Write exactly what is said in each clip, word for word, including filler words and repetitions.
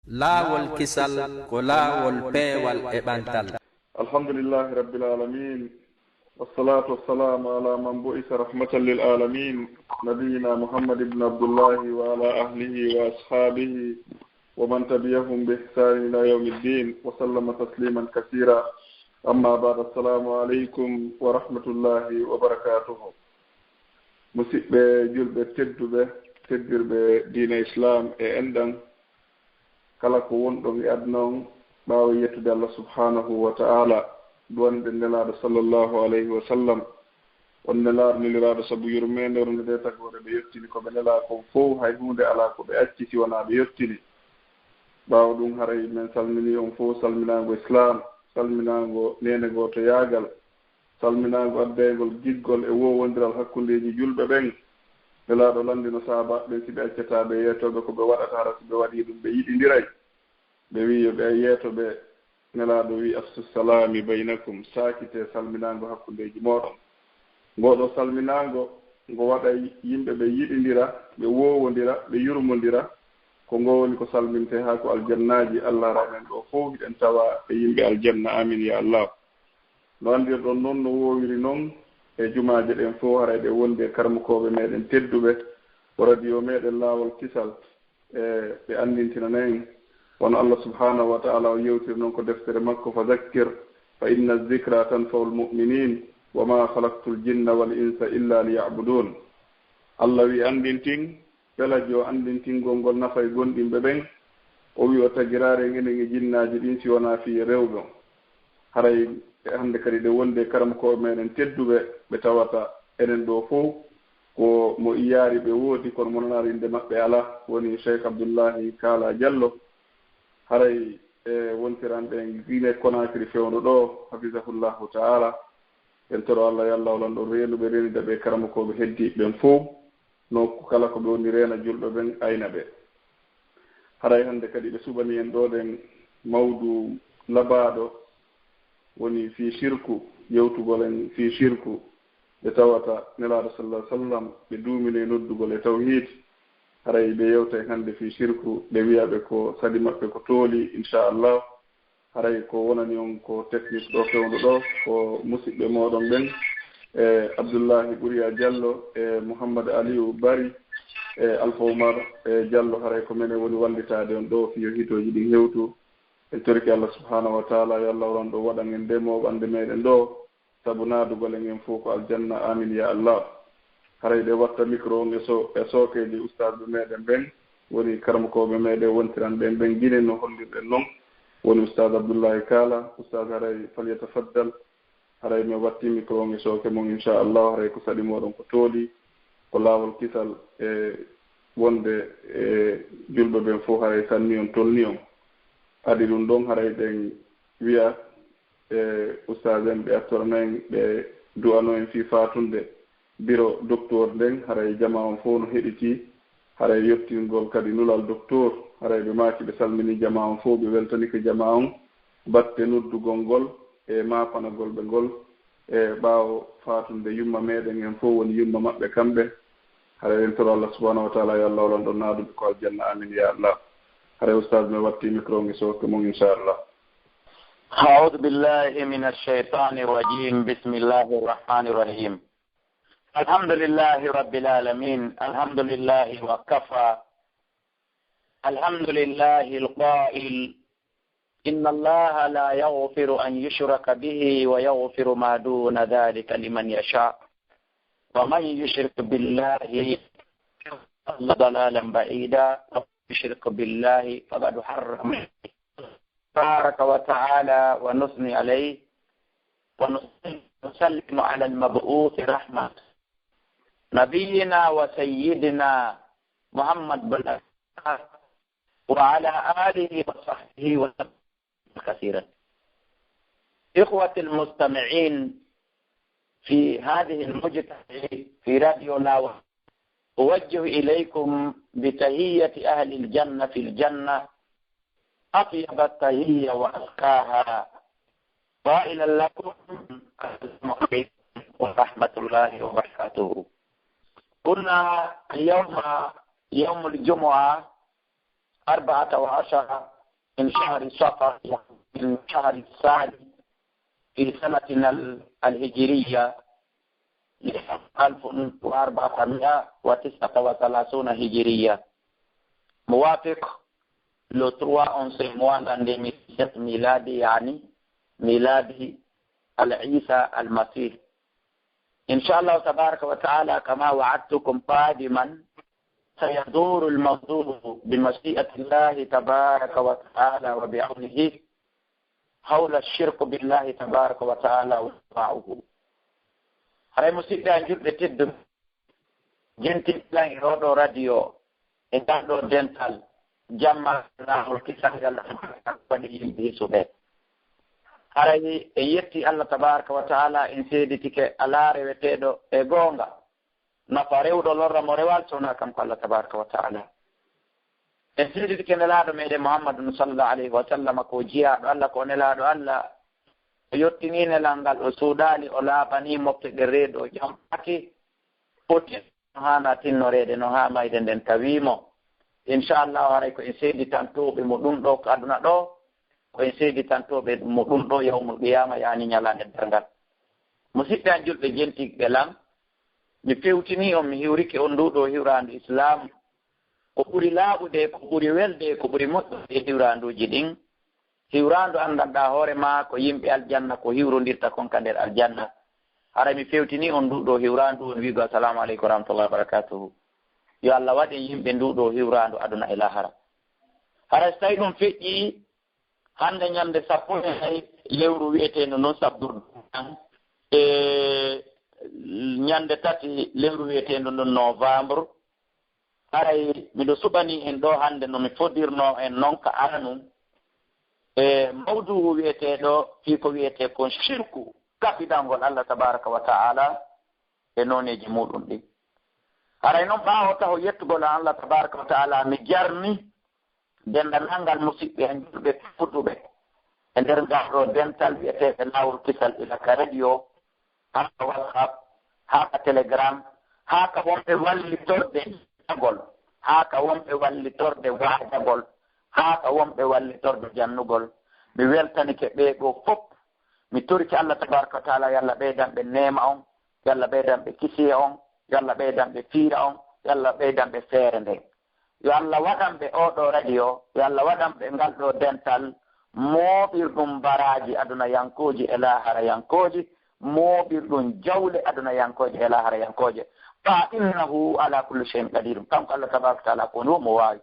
Laawol kisal ko laawol peewal e ɓantal. الحمد لله رب العالمين، والصلاة والسلام على من بعث رحمة للعالمين، نبينا محمد بن عبد الله، وعلى أهله وأصحابه ومن تبعهم بإحسان إلى يوم الدين، وسلم تسليما كثيرا. أما بعد، السلام عليكم ورحمة الله وبركاته. Musiɗɓe julɓe tedduɓe, teddirɓe diina Islaam e enɗan, kala ko wonɗon e aduna on, ɓaawo yettude Allah subhanahu wa ta'ala, duwaniɗen Nelaaɗo sallallahu alayhi wa sallam. On Nelaaɗo neliraaɗo sabu yurmeende, wonande tagoore ɓe yettini ko ɓe nelaa kon fow, hay huunde alaa ko ɓe acci si wonaa ɓe yettini. Ɓaawo ɗum, haray men salminii on fow salminaango Islaam, salminaango neene gootoyaagal, salminaango addeygol giggol e woowondiral hakkundeeji julɓe ɓen. Nelaaɗo lanndino sahaabaaɓe ɓen si ɓe accataa ɓe yeetoo ɓe ko ɓe waɗata, hara si ɓe waɗii ɗum ɓe yiɗindiray. Ɓe wi'i yo ɓe yeeto ɓe. Nelaaɗo wi'i, "Afsu salaami baynakum", saakitee salminaango hakkundeeji mooɗon. Ngoo ɗoo salminaango, ngo waɗay yimɓe ɓe yiɗindira, ɓe woowondira, ɓe yurmondira. Ko ngoo woni ko salmintee haa ko aljannaaji. Allah hara enen ɗoo fow hiɗen tawaa e yimɓe aljanna. Aamiin yaa Allah. No anndirɗon non, no woowiri non, e jumaaje ɗen fow haray ɗe wondi e karamokooɓe meɗen tedduɓe, ko radio meɗen Laawol Kisal, e ɓe anndintinana en, wano Allah subhanahu wa ta'ala o yewtiri non ko deftere makko, "Fa zakkir fa inna zikra tanfa'ul mu'minin, wa ma khalaqtul jinna wal insa illa liya'budun." Allah wi, "Anndintin, felajo anndintingol ngol nafay gomɗinɓe ɓen." O wi, "O tagiraare enen e jinnaaji ɗin si wonaa fii rewɓe on." Haray hannde kadi ɗe wondi e karamokooɓe meɗen tedduɓe, ɓe tawata enen ɗoo fow ko mo iyaari ɓe woodi, kono mo nanaari innde maɓɓe alaa, woni Cheikh Abdullahi Kaala Jallo. Haray e wontiranɗe en Guinée Conakry fewndo ɗoo, hafizahullahu ta'ala. En toro Allah yo Allah o lanɗo reenuɓe, reenida ɓe karamokooɓe heddiiɓe ɓen fow. Nokku kala ko ɓe woni reena julɓe ɓen, ayna ɓe. Haray hannde kadi ɓe suɓanii en ɗoo ɗen mawdu labaaɗo, woni fii shirku, yewtugol en fii shirku. Ɓe tawata Nelaaɗo sallallahu alaihi wasallam, ɓe duumini e noddugol e tawhiid. Haray ɓe yewta en hannde fii shirku, ɓe wi'a ɓe ko sali maɓɓe ko tooli, insha Allah. Haray ko wonani on ko technique ɗoo fewndo ɗoo, ko musiɓɓe mooɗon ɓen, e Abdullahi Ɓuriya Jallo, e Mouhammad Aliou Bari, e Alfa Oumar, e Jallo. Haray ko menen woni wallitaade on ɗoo fii yo hitooji ɗin hewtu. En torike Allah subhanahu wa ta'ala, yo Allah o lanɗo waɗan en nde mooɓande meɗen ɗoo, sabu naadugol en en fow ko aljanna. Amin ya Allah. Haray ɓe watta micro on e so-, e sookeeji ustaasɓe meɗen ɓen, woni karamokooɓe meɗen wontiranɓe en ɓen Gine, no hollirɗen non. Woni ustaas Abdullahi Kaala. Ustaas, haray falyatafaddal. Haray mi watti micro on e sooke mon, insha Allah. Haray ko saɗi moɗon ko tooli, ko laawol kisal e wonde e julɓe ɓen fow, haray sanni on, tolni on. Adi ɗum ɗon, haray ɗen wi'a e ustaas en, ɓe attorana en, ɓe du'ano en fii faatunde biro doktoor nden, haray jamaa on fow no heɗitii, haray yottingol kadi nulal doktoor. Haray ɓe maaki ɓe salminii jamaa on fow, ɓe weltanike jamaa on batte noddugol ngol e maafanagol ɓe ngol, e ɓaawo faatunde yumma meɗen en fow, woni yumma maɓɓe kamɓe. Haray en toro Allah subhanahu wa ta'ala, yo Allah o lanɗo naaduɓe ko aljanna. Amin ya Allah. Haray ustaas, mi watti micro on e sooke mon, insha Allah. أعوذ بالله من الشيطان الرجيم. بسم الله الرحمن الرحيم. الحمد لله رب العالمين. الحمد لله وكفى. الحمد لله القائل: إن الله لا يغفر أن يشرك به ويغفر ما دون ذلك لمن يشاء، ومن يشرك بالله فقد ضل ضلالا بعيدا، ومن يشرك بالله فقد حرم تبارك وتعالى ونثني عليه ونصلي ونسلم على المبعوث رحمة نبينا وسيدنا محمد بن عبد الله وعلى آله وصحبه وسلم كثيرا. إخوة المستمعين في هذه المجتمع في راديو لاوة، أوجه إليكم بتحية أهل الجنة في الجنة أطيب التحية وأزكاها، قائلا لكم: السلام عليكم ورحمة الله وبركاته. كنا اليوم يوم الجمعة أربعة عشر من شهر صفر، من شهر الثاني في سنتنا الهجرية ألف وأربعمائة وتسعة وثلاثين هجرية، موافق le trois onze mois l'an deux mille sept miladi, يعني ميلادي العيسى المسيح. إن شاء الله تبارك وتعالى كما وعدتكم قادما سيدور الموضوع بمشيئة الله تبارك وتعالى وبعونه حول الشرك بالله تبارك وتعالى وأنواعه. Haray musidɓe an julɓe tedduɓe, jentiɓe lan e oɗo radio, e ngal ɗo dental, jamma laawol kisal ngal waɗi yimɓe hisuɓe. Haray en yetti Allah tabaraka wa taala, en seeditike alaa reweteeɗo e goonga, nafa rewɗo lorra mo rewal sona kanko Allah tabaraka wa taala. En seeditike nelaaɗo meɗen Muhammadun sallallahu alayhi wa sallam, ko jiyaaɗo Allah, ko nelaaɗo Allah. O yottini nelal ngal, o suuɗaali, o laaɓani mofte ɗe reedu, o jamfaaki. O tin-, no haana tinnoreede, no haa mayde nden tawi mo. Inchallahu, haray ko en seeditantooɓe mo ɗum ɗo ko aduna ɗo, ko en seeditantooɓe mo ɗum ɗo yawmul qiyama, yaani ñalaande darngal. Musidɓe an julɓe jentiɓe lan, mi fewtini on, mi hiwrike on ndu ɗo hiwraandu Islam. Ko ɓuri laaɓude, ko ɓuri welde, ko ɓuri moƴƴude e hiwraanduuji ɗin. Hiwraandu anndanɗaa hoore maa ko yimɓe aljanna, ko hiwrondirta kon ka nder aljanna. Hara mi fewtini on ndu ɗo hiwraandu, on wi'go, "Assalamu aleykum wa rahmatullahi wa barakatuhu." Yo Allah waɗ en yimɓe ndu ɗo hiwraandu aduna e lahara. Hara so tawi ɗum feƴƴi, hannde ñande sappo e nayi lewru wi'eteendu ndun sabdurdu ɗan, e ñande tati lewru wi'eteendu ndun novembre, haray miɗo suɓanii en ɗo hannde no mi fodirnoo en non ka aranun e mawduu'u wi'eteeɗo fii ko wi'etee kon shirku, kaɓidangol Allah tabaraka wa ta'ala e nooneeji muuɗum ɗin. Haray non ɓaawo taho yettugol an Allah tabaraka wa ta'ala, mi jarni denndanangal musiɓɓe e julɓe tedduɓe e nder ngal ɗo dental wi'eteeɓe Laawol Kisal ila ka radio, haa ka WhatsApp, haa ka Telegram, haa ka wonɓe wallitorde jagol, haa ka wonɓe wallitorde waajagol, haa ka wonɓe wallitorde jannugol. Mi weltanike ɓee goo fof. Mi torike Allah tabaraka wa taala, yo Allah ɓeydan ɓe neema on, yo Allah ɓeydan ɓe kisiye on, yo Allah ɓeydan ɓe fiira on, yo Allah ɓeydan ɓe feere nden. Yo Allah waɗan ɓe oo ɗoo radio, yo Allah waɗan ɓe ngal ɗoo dental, mooɓirɗum baraaji aduna yankooji e laahara yankooji, mooɓirɗum jawle aduna yankooje e laahara yankooje. Fa innahu ala kulli shay'in qadir. Kanko Allah tabaraka wa taala ko woni wo mo waawi.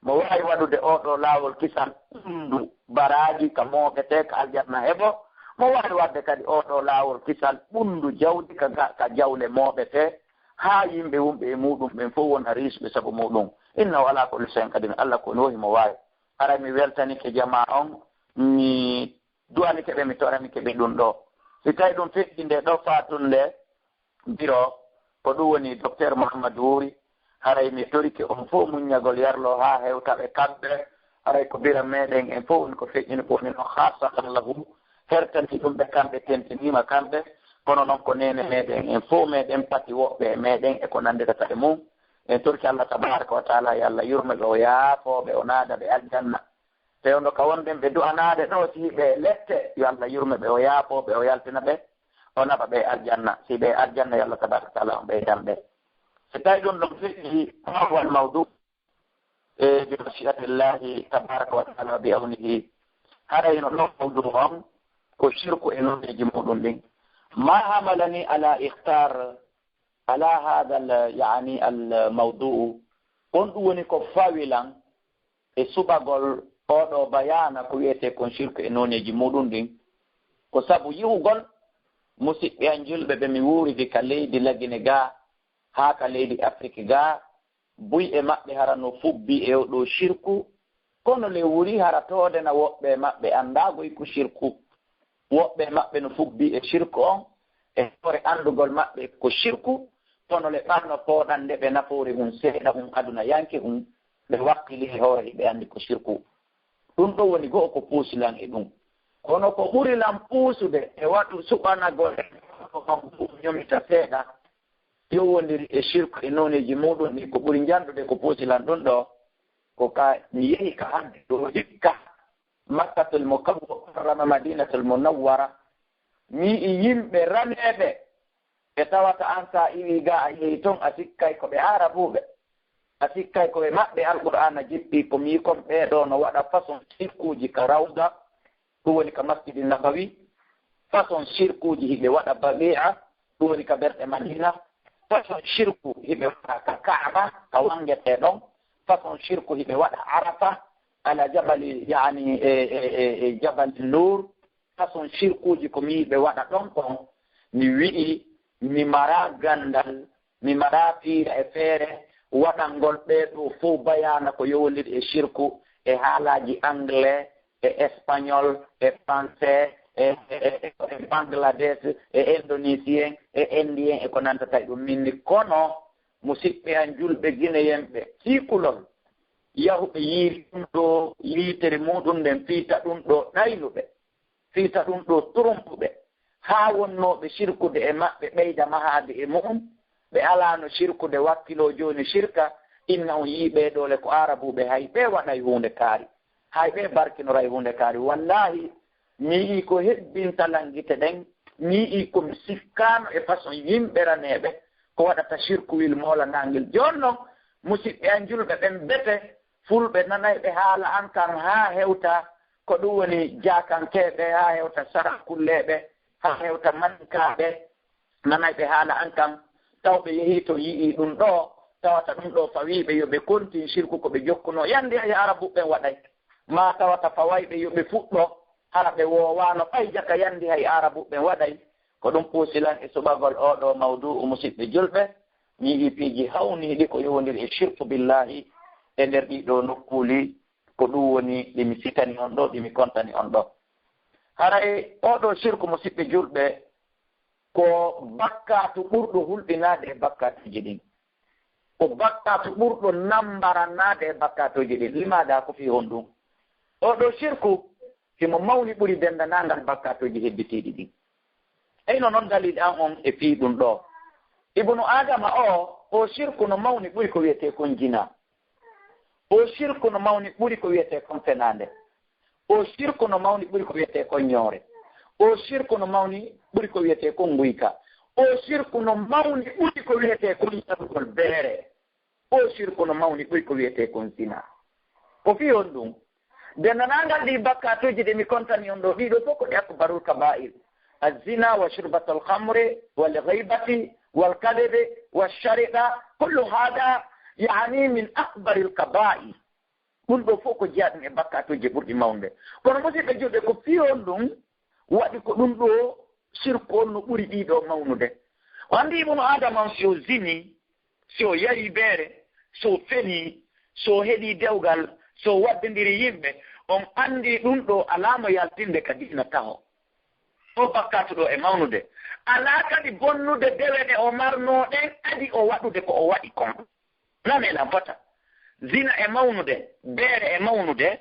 Mo waawi waɗude oo ɗoo laawol kisal ɓunndu baraaji ka mooɓetee ka aljanna heɓo. Mo waawi waɗde kadi oo ɗoo laawol kisal ɓunndu jawdi ka ga-, ka jawle mooɓetee, haa yimɓe wonɓe e muuɗum ɓen fof wona riisuɓe sabu muuɗum. Innahu ala kulli shay'in qadir. Allah ko woni wo himo waawi. Haray mi weltanike jamaa on, mi du'anike ɓe, mi toranike ɓe ɗum ɗoo. Si tawi ɗum feƴƴi nde ɗoo faatunde, biro, ko ɗum woni Docteur Mouhammad Wuri, haray mi torike on fof muññagol yarloo haa hewta ɓe kamɓe, haray ko bira meɗen en fof woni ko feƴƴini ko woni noon, khassatan lahu, hertani ɗum ɓe kamɓe, tentiniima kamɓe, kono noon ko neene meɗen en fof meɗen pati woɓɓe e meɗen e ko nanndirata e mum. En torki Allah tabaraka wa taala, yo Allah yurme ɓe, o yaafoo ɓe, o naada ɓe aljanna. Fewndo ka wonɗen ɓe du'anaade ɗoo, si ɓe lette, yo Allah yurme ɓe, o yaafoo ɓe, o yaltina ɓe, o naɓa ɓe aljanna. Si ɓe aljanna, yo Allah tabaraka wa taala on ɓeydan ɓe. Si tawi ɗum ɗon feƴƴi, ma huwa al mawdu, e bi mashi'atillahi tabaraka wa taala bi awnihi. Haray no ɗon mawdu on ko shirku e nooneeji muɗum ɗin. Ma hamalani ala ikhtar ala hada al, yani, al mawdu'u, on ɗum woni ko fawi lan e suɓagol oo ɗoo bayaana ko wi'etee kon shirku e nooneeji muɗum ɗin. Ko sabu yi'ugol musiɓɓe an julɓe ɓe mi wuuridi ka leydi Lagine gaa haa ka leydi Afrik gaa, buy e maɓɓe hara no fubbi e oo ɗoo shirku, kono le wuri hara toodena woɓɓe e maɓɓe anndaa goy ko shirku. Woɓɓe e maɓɓe no fubbi e shirku on, e hoore anndugol maɓɓe ko shirku, kono le ɓanno pooɗande ɓe nafoore hun seeɗa, hun aduna yanke hun, ɓe wakkili e hoore hiɓe anndi ko shirku. Ɗum ɗoo woni go'o ko puusi lan e ɗum. Kono ko ɓuri lan puusude e waɗu suɓanagol e ko on ɗum ñomita seeɗa, yowondiri e shirku e nooneeji muɗum ɗi, ko ɓuri njanɗude ko puusi lan ɗum ɗoo, ko ka mi yehi ka hadde ɗoo hikka, Makkatul Mukarrama, Madinatul Munawwara, mi yi'i yimɓe raneeɓe, ɓe tawata an sa iwi ga a yehi ton a sikkay ko ɓe Aarabuuɓe, a sikkay ko ɓe maɓɓe Alqur'aana jippi, ko mi kon ɓee ɗoo no waɗa façon sirkuuji ka Rawda, ɗum woni ka Masjidi Nabawi, façon sirkuuji hiɓe waɗa Baqi'a, ɗum woni ka berɗe Madina, façon sirku hiɓe waɗa ka Kaaba, ka wangetee ɗon, façon sirku hiɓe waɗa Arafa, ala jabali, yani, e, e, e, e Jabal Nur, façon sirkuuji ko mi ɓe waɗa ɗon kon, mi wi'i mi mara gandal, mi mara fiira e feere waɗangol ɓee ɗoo fow bayaana ko yowondiri e sirku e haalaaji anglais, e espagnol, e français, e, e, e, e Bangladesh, e indonésien, e indien, e ko nantata e ɗum minni. Kono, musidɓe an julɓe gineyenɓe, fii kulol, yahuɓe yiiri ɗum ɗoo yiitere muɗum nden, fiita ɗum ɗoo ɗayluɓe, fiita ɗum ɗoo turumpuɓe, haa wonnooɓe sirkude e maɓɓe ɓeyda mahaade e mu'um, ɓe alaano sirkude wakkiloo jooni sirka, inna on yii ɓee ɗoo le ko Aarabuuɓe, hay ɓee waɗay huunde kaari, hay ɓee barkinoray huunde kaari. Wallaahi, mi yi'i ko hebbinta lan gite ɗen, mi yi'i ko mi sikkaano e façon yimɓe raneeɓe ko waɗata sirkuwil moolanaa ngel. Jooni non, musidɓe an julɓe ɓen bete, fulɓe nanayɓe haala an kan haa hewta, ko ɗum woni jaakankeeɓe, haa hewta sarakulleeɓe, haa hewta maninkaaɓe, nanayɓe haala an kan, taw ɓe yehii to yi'ii ɗum ɗoo, tawata ɗum ɗoo fawiiɓe yo ɓe kontin sirku ko ɓe jokkunoo. Yandi hay Aarabuɓe ɓen waɗay. Maa tawata fawayɓe yo ɓe fuɗɗo, hara ɓe woowaano ɓay jaka yandi hay Aarabuɓe ɓen waɗay. Ko ɗum puusi lan e suɓagol oo ɗoo mawdu'u, musidɓe julɓe. Mi yi'ii piiji hawniiɗi ko yowondiri e sirku billaahi e nder ɗii ɗoo nokkuuli, ko ɗum woni ɗi mi sitani on ɗoo, ɗi mi kontani on ɗoo. Haray oo ɗoo sirku, musidɓe julɓe, ko bakkaatu ɓurɗo hulɓinaade e bakkaatuuji ɗin. Ko bakkaatu ɓurɗo nambaranaade e bakkaatuuji ɗin. Limaada ko fii honɗum? Oo ɗoo sirku himo mawni ɓuri denndanangal bakkaatuuji hebbitiiɗi ɗin. Eyno non dalil an on e fii ɗum ɗoo. Ibnu Aadama oo, oo sirku no mawni ɓuri ko wi'etee kon jinaa. Oo sirku no mawni ɓuri ko wi'etee kon fenaande. Oo sirku no mawni ɓuri ko wi'etee kon ñoore. Oo sirku no mawni ɓuri ko wi'etee kon nguyka. Oo sirku no mawni ɓuri ko wi'etee kon ƴamugol beere. Oo sirku no mawni ɓuri ko wi'etee kon zina. Ko fii honɗum? Denndanangal ɗii bakkaatuuji ɗi mi kontani on ɗoo, ɗii ɗoo fof ko ɗi akbarul kabaa'ir. Azzina wa shurbatul khamri wal ghaybati wal kadhibi wa sharika, kullu hada, yani, min akbaril kabaa'ir. Ɗum ɗoo fof ko jeyaa ɗum e bakkaatuuji ɓurɗi mawnude. Kono musidɓe julɓe, ko fii honɗum waɗi ko ɗum ɗoo sirku on no ɓuri ɗii ɗoo mawnude? O anndi Ibnu Aadama on, si o zini, si o yari beere, si o feni, si o heɗi dewgal, si o waddindiri yimɓe, on anndi ɗum ɗoo alaa mo yaltinde ka diina taho. O bakkaatu ɗoo e mawnude. Alaa kadi bonnude dewe ɗe o marnoo ɗen, adi o waɗude ko o waɗi kon. Nane lan fota. Zina e mawnude, beere e mawnude,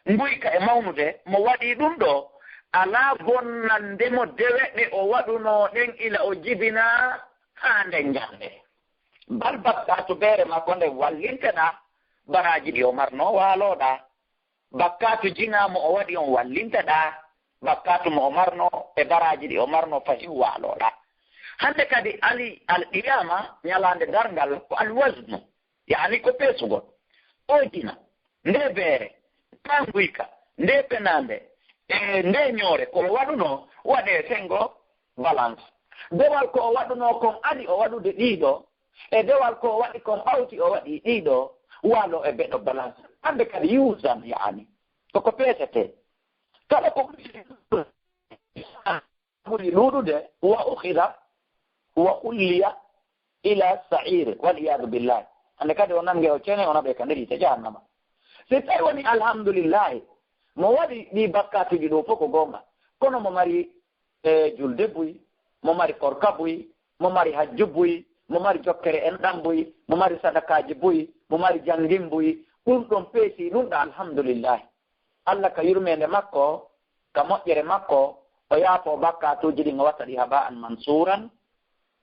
nguyka e mawnude, mo waɗi ɗum ɗoo, alaa bonnande mo dewe ɗe o waɗunoo ɗen ila o jibinaa haa nden ñannde. Bal bakkaatu beere makko nden wallinteɗaa, baraaji ɗi o marnoo waalooɗaa. Bakkaatu jinaa mo o waɗi on wallinteɗaa, bakkaatu mo o marnoo e baraaji ɗi o marnoo fahin waalooɗaa. Hannde kadi ali alqiyaama, ñalaande darngal, ko alwaznu. Yaani ko peesugol. Oo jina, ndee beere, kaa nguyka, ndee penaande, e ndee ñoore, ko o waɗunoo, waɗee senngo balance. Dewal ko o waɗunoo kon adi o waɗude ɗii ɗoo, e dewal ko o waɗi kon ɓawti o waɗi ɗii ɗoo, waaloo e beɗo balance. Hannde kadi yuusan, yaani, koko peesetee. Kala ko ɓuri ɓuri ɗuuɗude, wa ukhida, wa ulliya ila sa'ir, wal iyadu billahi. Hannde kadi o nange o cene, o naɓe ka nder yiite jahannama. Si tawi woni alhamdulillahi, mo waɗi ɗi bakkaatuuji ɗoo fof ko goonga, kono mo mari, e, julde buy, mo mari korka buy, mo mari hajju buy, mo mari jokkere enɗam buy, mo mari sadakaaji buy, mo mari janngin buy, ɗum ɗon peesi ɗum ɗo alhamdulillahi. Allah ka yurmeende makko, ka moƴƴere makko, o yaafo bakkaatuuji ɗin, o watta ɗi haba'an mansuuran.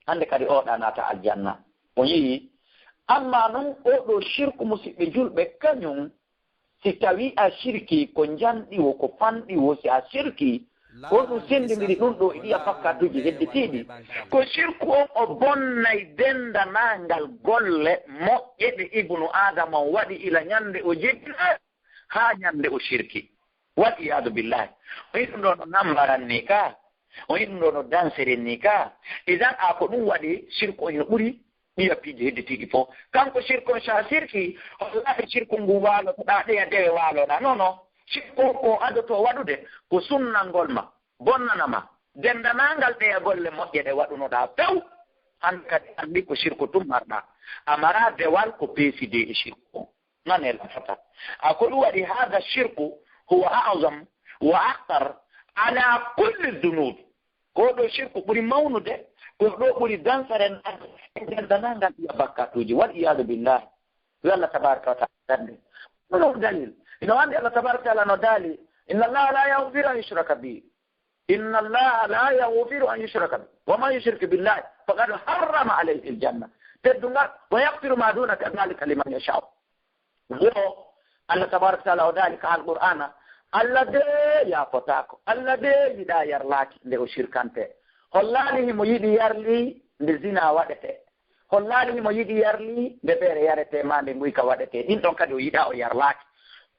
Hannde kadi oɗa naata aljanna. O yi'i. Amma non, oo ɗoo shirku, musiɓɓe julɓe, kañum, Si tawii a sirkii, ko njanɗi wo, ko fanɗi wo, si a sirkii, ko ɗum senndindiri ɗum ɗo e ɗiya bakkatuuji hedditiiɗi. Ko sirku on o bonnay denndanangal golle moƴƴe ɗe Ibnu Aadama on waɗi ila ñannde o jeddinaa haa ñannde o sirki. Wal iyaadu billahi. O yiɗi ɗum ɗo no nambaran ni ka. O yiɗi ɗum ɗo no danseren ni ka. Idan a ko ɗum waɗi sirku on hino ɓuri ɗiya piiji hedditiiɗi fof. Kanko sirku on, so a sirki, hollaaki sirku ngun waaloto ɗaa ɗeya dewe waaloɗaa. Non, non. Sirku on ko adoto waɗude, ko sunnangol ma, bonnana ma, denndanangal ɗeya golle moƴƴe ɗe waɗunoɗaa few. Hannde kadi ardi ko sirku tun marɗaa. A maraa dewal ko peeside e sirku on. Nane lafata. A ko ɗum waɗi, hada shirku huwa a'zam wa akhtar ala kulli dhunub. Ko ɗo shirku ɓuri mawnude, ko ɗo ɓuri dansere naade e denndanangal ɗiya bakkatuuji. Wal iyaadu billahi. Yo Allah tabaraka wa taala darnde. Ɗum ɗon dalil. Ina wandi Allah tabaraka wa taala no daali, "Inna Allah la yaghfiru an yushraka bihi. Inna Allah la yaghfiru an yushraka bihi. Wa man yushrik billahi faqad harrama alayhi al-janna." Teddungal, "Wa yaghfiru ma duna dhalika liman yasha." Wo Allah tabaraka wa taala o daali ka Alqur'aana, Allah de yaafotaako, Allah de yiɗaa yarlaaki nde o shirkante. Hollaali himo yiɗi yarli nde zina waɗete. Hollaali himo yiɗi yarli nde beere yarete maa nde nguyka waɗete. Ɗin ɗon kadi o yiɗaa, o yarlaaki.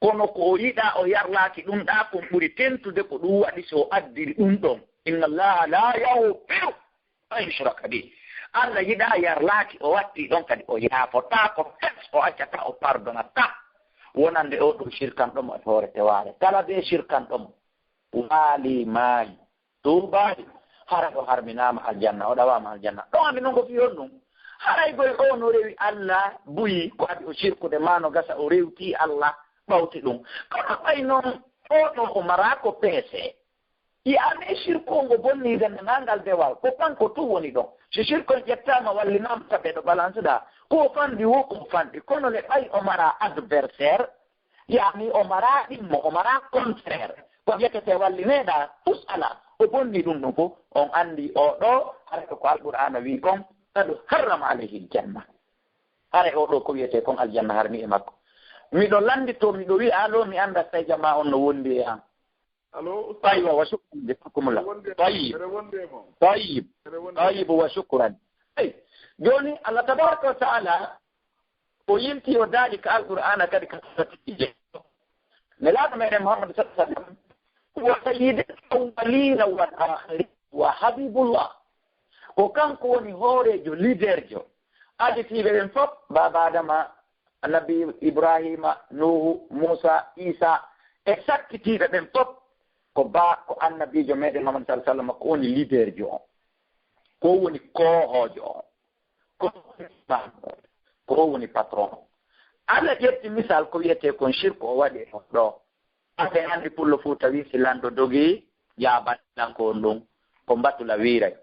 Kono ko o yiɗaa, o yarlaaki ɗum ɗaa kon ɓuri tentude ko ɗum waɗi so o addiri ɗum ɗon. Inna Allaha la yaghfiru an yushraka bihi. Allah yiɗaa yarlaaki, o watti ɗon kadi o yaafotaako, fes o accataa, o pardonata. Wonande o ɗum shirkanɗo mo e hoore tewaare. Kala bee shirkanɗo mo, waali maayi, tuubaali, hara o harminaama aljanna, o ɗawaama aljanna. Ɗon anndi non ko fii honɗum? Haray goy o no rewi Allah buy, ko adi o shirkude maa no gasa o rewti Allah ɓawti ɗum. Kono ɓay non o ɗo o maraa ko peese. Yi'aani shirku ngo bonni denndanangal dewal, ko kanko tun woni ɗon. Si shirku on ƴettaama, wallinaama tabe ɗo balance ɗaa, ko o fanɗi wo ko o fanɗi, kono le ɓay o maraa adversaire, yi'aani o maraa ɗimmo, o maraa contraire. Ko ƴettete wallineeɗaa, fus alaa, o bonni ɗum ɗum fof, on anndi o ɗo, hara ko Alqur'aana wi'i kon, "Qad harrama alayhi aljanna." Hara o ɗo ko wi'etee kon aljanna harmi e makko. Miɗo lannditoo, miɗo wi'a allo, mi anndaa si tawi jamaa on no wondi e an. Allo, Ustaz. Aywa, wa shukran, jazakumullah. Eɗen wonde, Tayyib. Eɗen wonde mo. Tayyib. Eɗen wonde. Tayyib, wa shukran. Ey, jooni Allah tabaraka wa taala, o yilti o daali ka Alqur'aana kadi ka Nelaaɗo meɗen Muhammad sallallahu alaihi wasallam, "Huwa sayyidul awwalina wal akhirin wa habibullah." Ko kanko woni hooreejo, leaderjo. Aditiiɓe ɓen fof, Baaba Adama, Annabi Ibrahima, Nuuhu, Muusa, Iisa, e sakkitiiɓe ɓen fof, ko ba, ko Annabiijo meɗen Muhammad sallallahu alaihi wasallam, ko woni leaderjo on. Ko woni koohoojo on. Ko woni imam on. Ko woni patron on. Allah ƴetti misal ko wiyetee kon shirku o waɗi e ɗo. Ate anndi pullo fuu tawi si lanɗo dogi, jaaban ko on ɗum. Ko mbatula wiiray.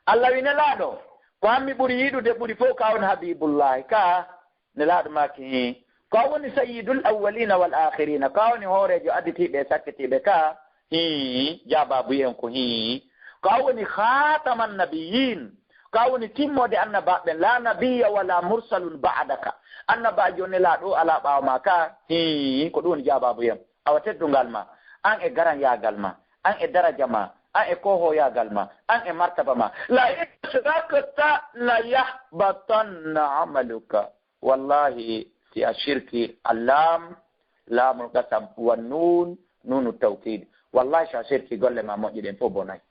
Allah wi Nelaaɗo, ko an mi ɓuri yiɗude ɓuri fof ka on Habiibullaahi. Ka Nelaaɗo maaki, hii. Ko a woni sayyidul awwalina wal akhirina. Ko a woni hooreejo additiiɓe e sakkitiiɓe ka, hii. Jaabaabu en ko hii. Ko a woni khataman nabiyyin. Ko a woni timmoode annabaaɓe ɓen. La nabiyya wala mursalun ba'daka. Annabaajo Nelaaɗo alaa ɓaawo maa ka, hii. Ko ɗum woni jaabaabu en. Awa teddungal ma, an e garanyaagal ma, an e daraja ma, an e koohooyaagal ma, an e martaba ma. La in ashrakta la yahbatanna amaluka. Wallahi, si a shirki, allam, laamul qasam, wa nun, nunu tawkid. Wallahi, si a shirki, golle ma moƴƴi ɗen fof bonay.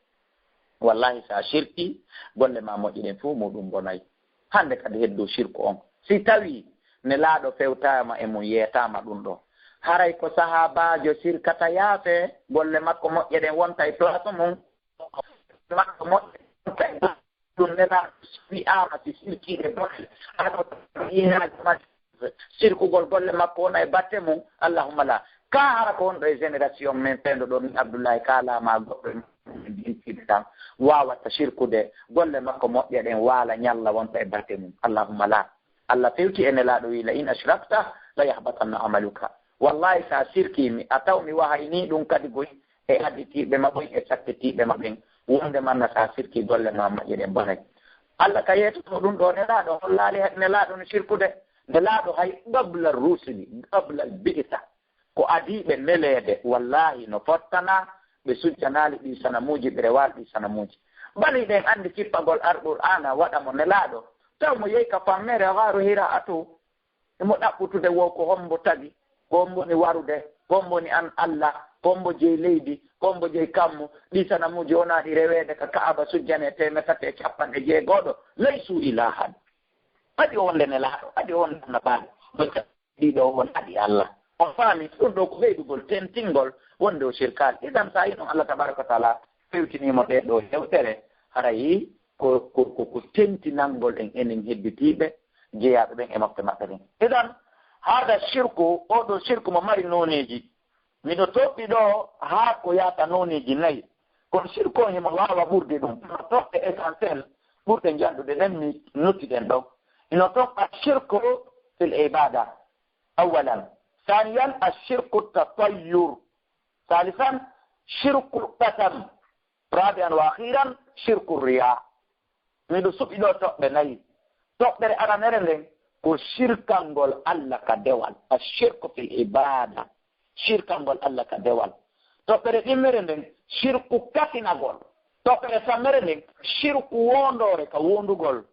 Wallahi, si a shirki, golle ma moƴƴi ɗen fof muɗum bonay. Hannde kadi heddu shirku on. Si tawi Nelaaɗo fewtaama e mum, yeetaama ɗum ɗo. Haray ko sahaabaajo shirkata yaafe, golle makko moƴƴe ɗen wonta e place mum. Makko moƴƴe ɗum Nelaaɗo wi'aama si sirkiiɓe baɗi, ano iinaaji ma sirkugol golle makko wona e batte mum, allahumma la. Ka hara ko wonɗo e génération men fewndo ɗo, min Abdullahi, ka laama goɗɗo e dintiiɓe tan waawata sirkude golle makko moƴƴe ɗen waala ñalla wonta e batte mum, allahumma la. Allah fewti e Nelaaɗo wi, "La in ashrakta la yahbatanna amaluka." Wallahi, sa sirki mi, a taw mi wahayni ɗum kadi goy e additiiɓe ma ɓen, e sakkitiiɓe ma ɓen, wonde manna sa sirki golle ma moƴƴe ɗen bonay. Allah ka yeetoto ɗum ɗo, Nelaaɗo hollaali hay Nelaaɗo no sirkude. Nelaaɗo hay qabla rusuli, qabla al bi'sa, ko adii ɓe neleede, wallaahi no fottana ɓe sujjanaali ɗii sanamuuji, ɓe rewaali ɗii sanamuuji. Bali ɗen anndi kippagol Alqur'aana waɗa mo nelaaɗo, taw mo yehi ka fammeere Gaaru Hiraa to, emo ɗaɓɓutude wo ko hombo tagi, ko hombo ni warude, ko hombo ni an Allah, ko hombo jeyi leydi, ko hombo jeyi kammu, ɗii sanamuuji wonaa ɗi reweede ka Ka'aba sujjanee teemeɗɗe tati e capanɗe jeego'o, laysu ilaahan. Adi o wonde nelaaɗo, adi o wonde annabaajo. Ɗiɗo wonaa ɗi Allah. On faami, ɗum ɗo ko ɓeydugol tentingol wonde o sirkaali. Idan, so a yii noon Allah tabaaraka wa taala fewtinii mo ɗee ɗoo yewtere, haray ko, ko, ko, ko tentinangol en enen hedditiiɓe jeyaaɓe ɓen e mofte maɓɓe ɗen. Idan, haada sirku, oo ɗoo sirku mo mari nooneeji. Miɗo toɗɗi ɗoo haa ko yaata nooneeji nayi. Kono sirku on himo waawa ɓurde ɗum. Hino toɗɗe essentiel ɓurɗe njanɗude ɗen mi noddi ɗen ɗoo. Hino toɗɗa sirku fil ibada. Awalan. Saniyan, ashirku tatayyur. Salisan, shirku qasam. Rabi'an wa akhiran, shirku riya. Miɗo suɓi ɗoo toɓɓe nayi. Toɓɓere aranere nden ko shirkangol Allah ka dewal, ashirku fil ibada, shirkangol Allah ka dewal. Toɓɓere ɗimmere nden, shirku kasinagol. Toɓɓere tammere nden, shirku wondoore ka wondugol.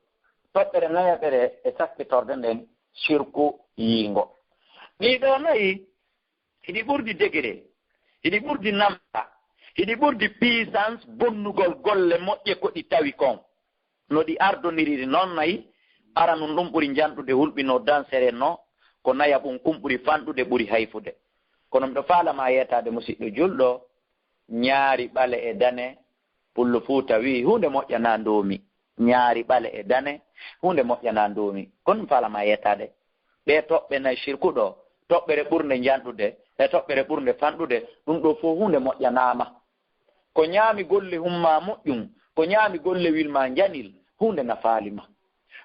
Toɓɓere nayaɓere e sakkitorde nden, shirku yiingo. Ɗii ɗoo nayi, hiɗi ɓurdi degré, hiɗi ɓurdi namta, hiɗi ɓurdi puissance bonnugol golle moƴƴe ko ɗi tawi kon. No ɗi ardoniriri noon nayi, aranun ɗum ɓuri njanɗude, hulɓinoo, dangereux noo, ko nayaɓun kun ɓuri fanɗude, ɓuri hayfude. Kono miɗo faala maa yeetaade, musiɗɗo julɗo, ñaari ɓale e dane, Pullo Fuuta wi'i, "Huunde moƴƴanaa ndoomi." Ñaari ɓale e dane, huunde moƴƴanaa ndoomi. Kono mi faala maa yeetaade. Ɗee toɓɓe nayi, shirku ɗoo, toɓɓere ɓurnde njanɗude, e toɓɓere ɓurnde fanɗude, ɗum ɗoo fof huunde moƴƴanaama. Ko ñaami golle hummaa moƴƴum, ko ñaami golle wilmaa njanil, huunde nafaali ma.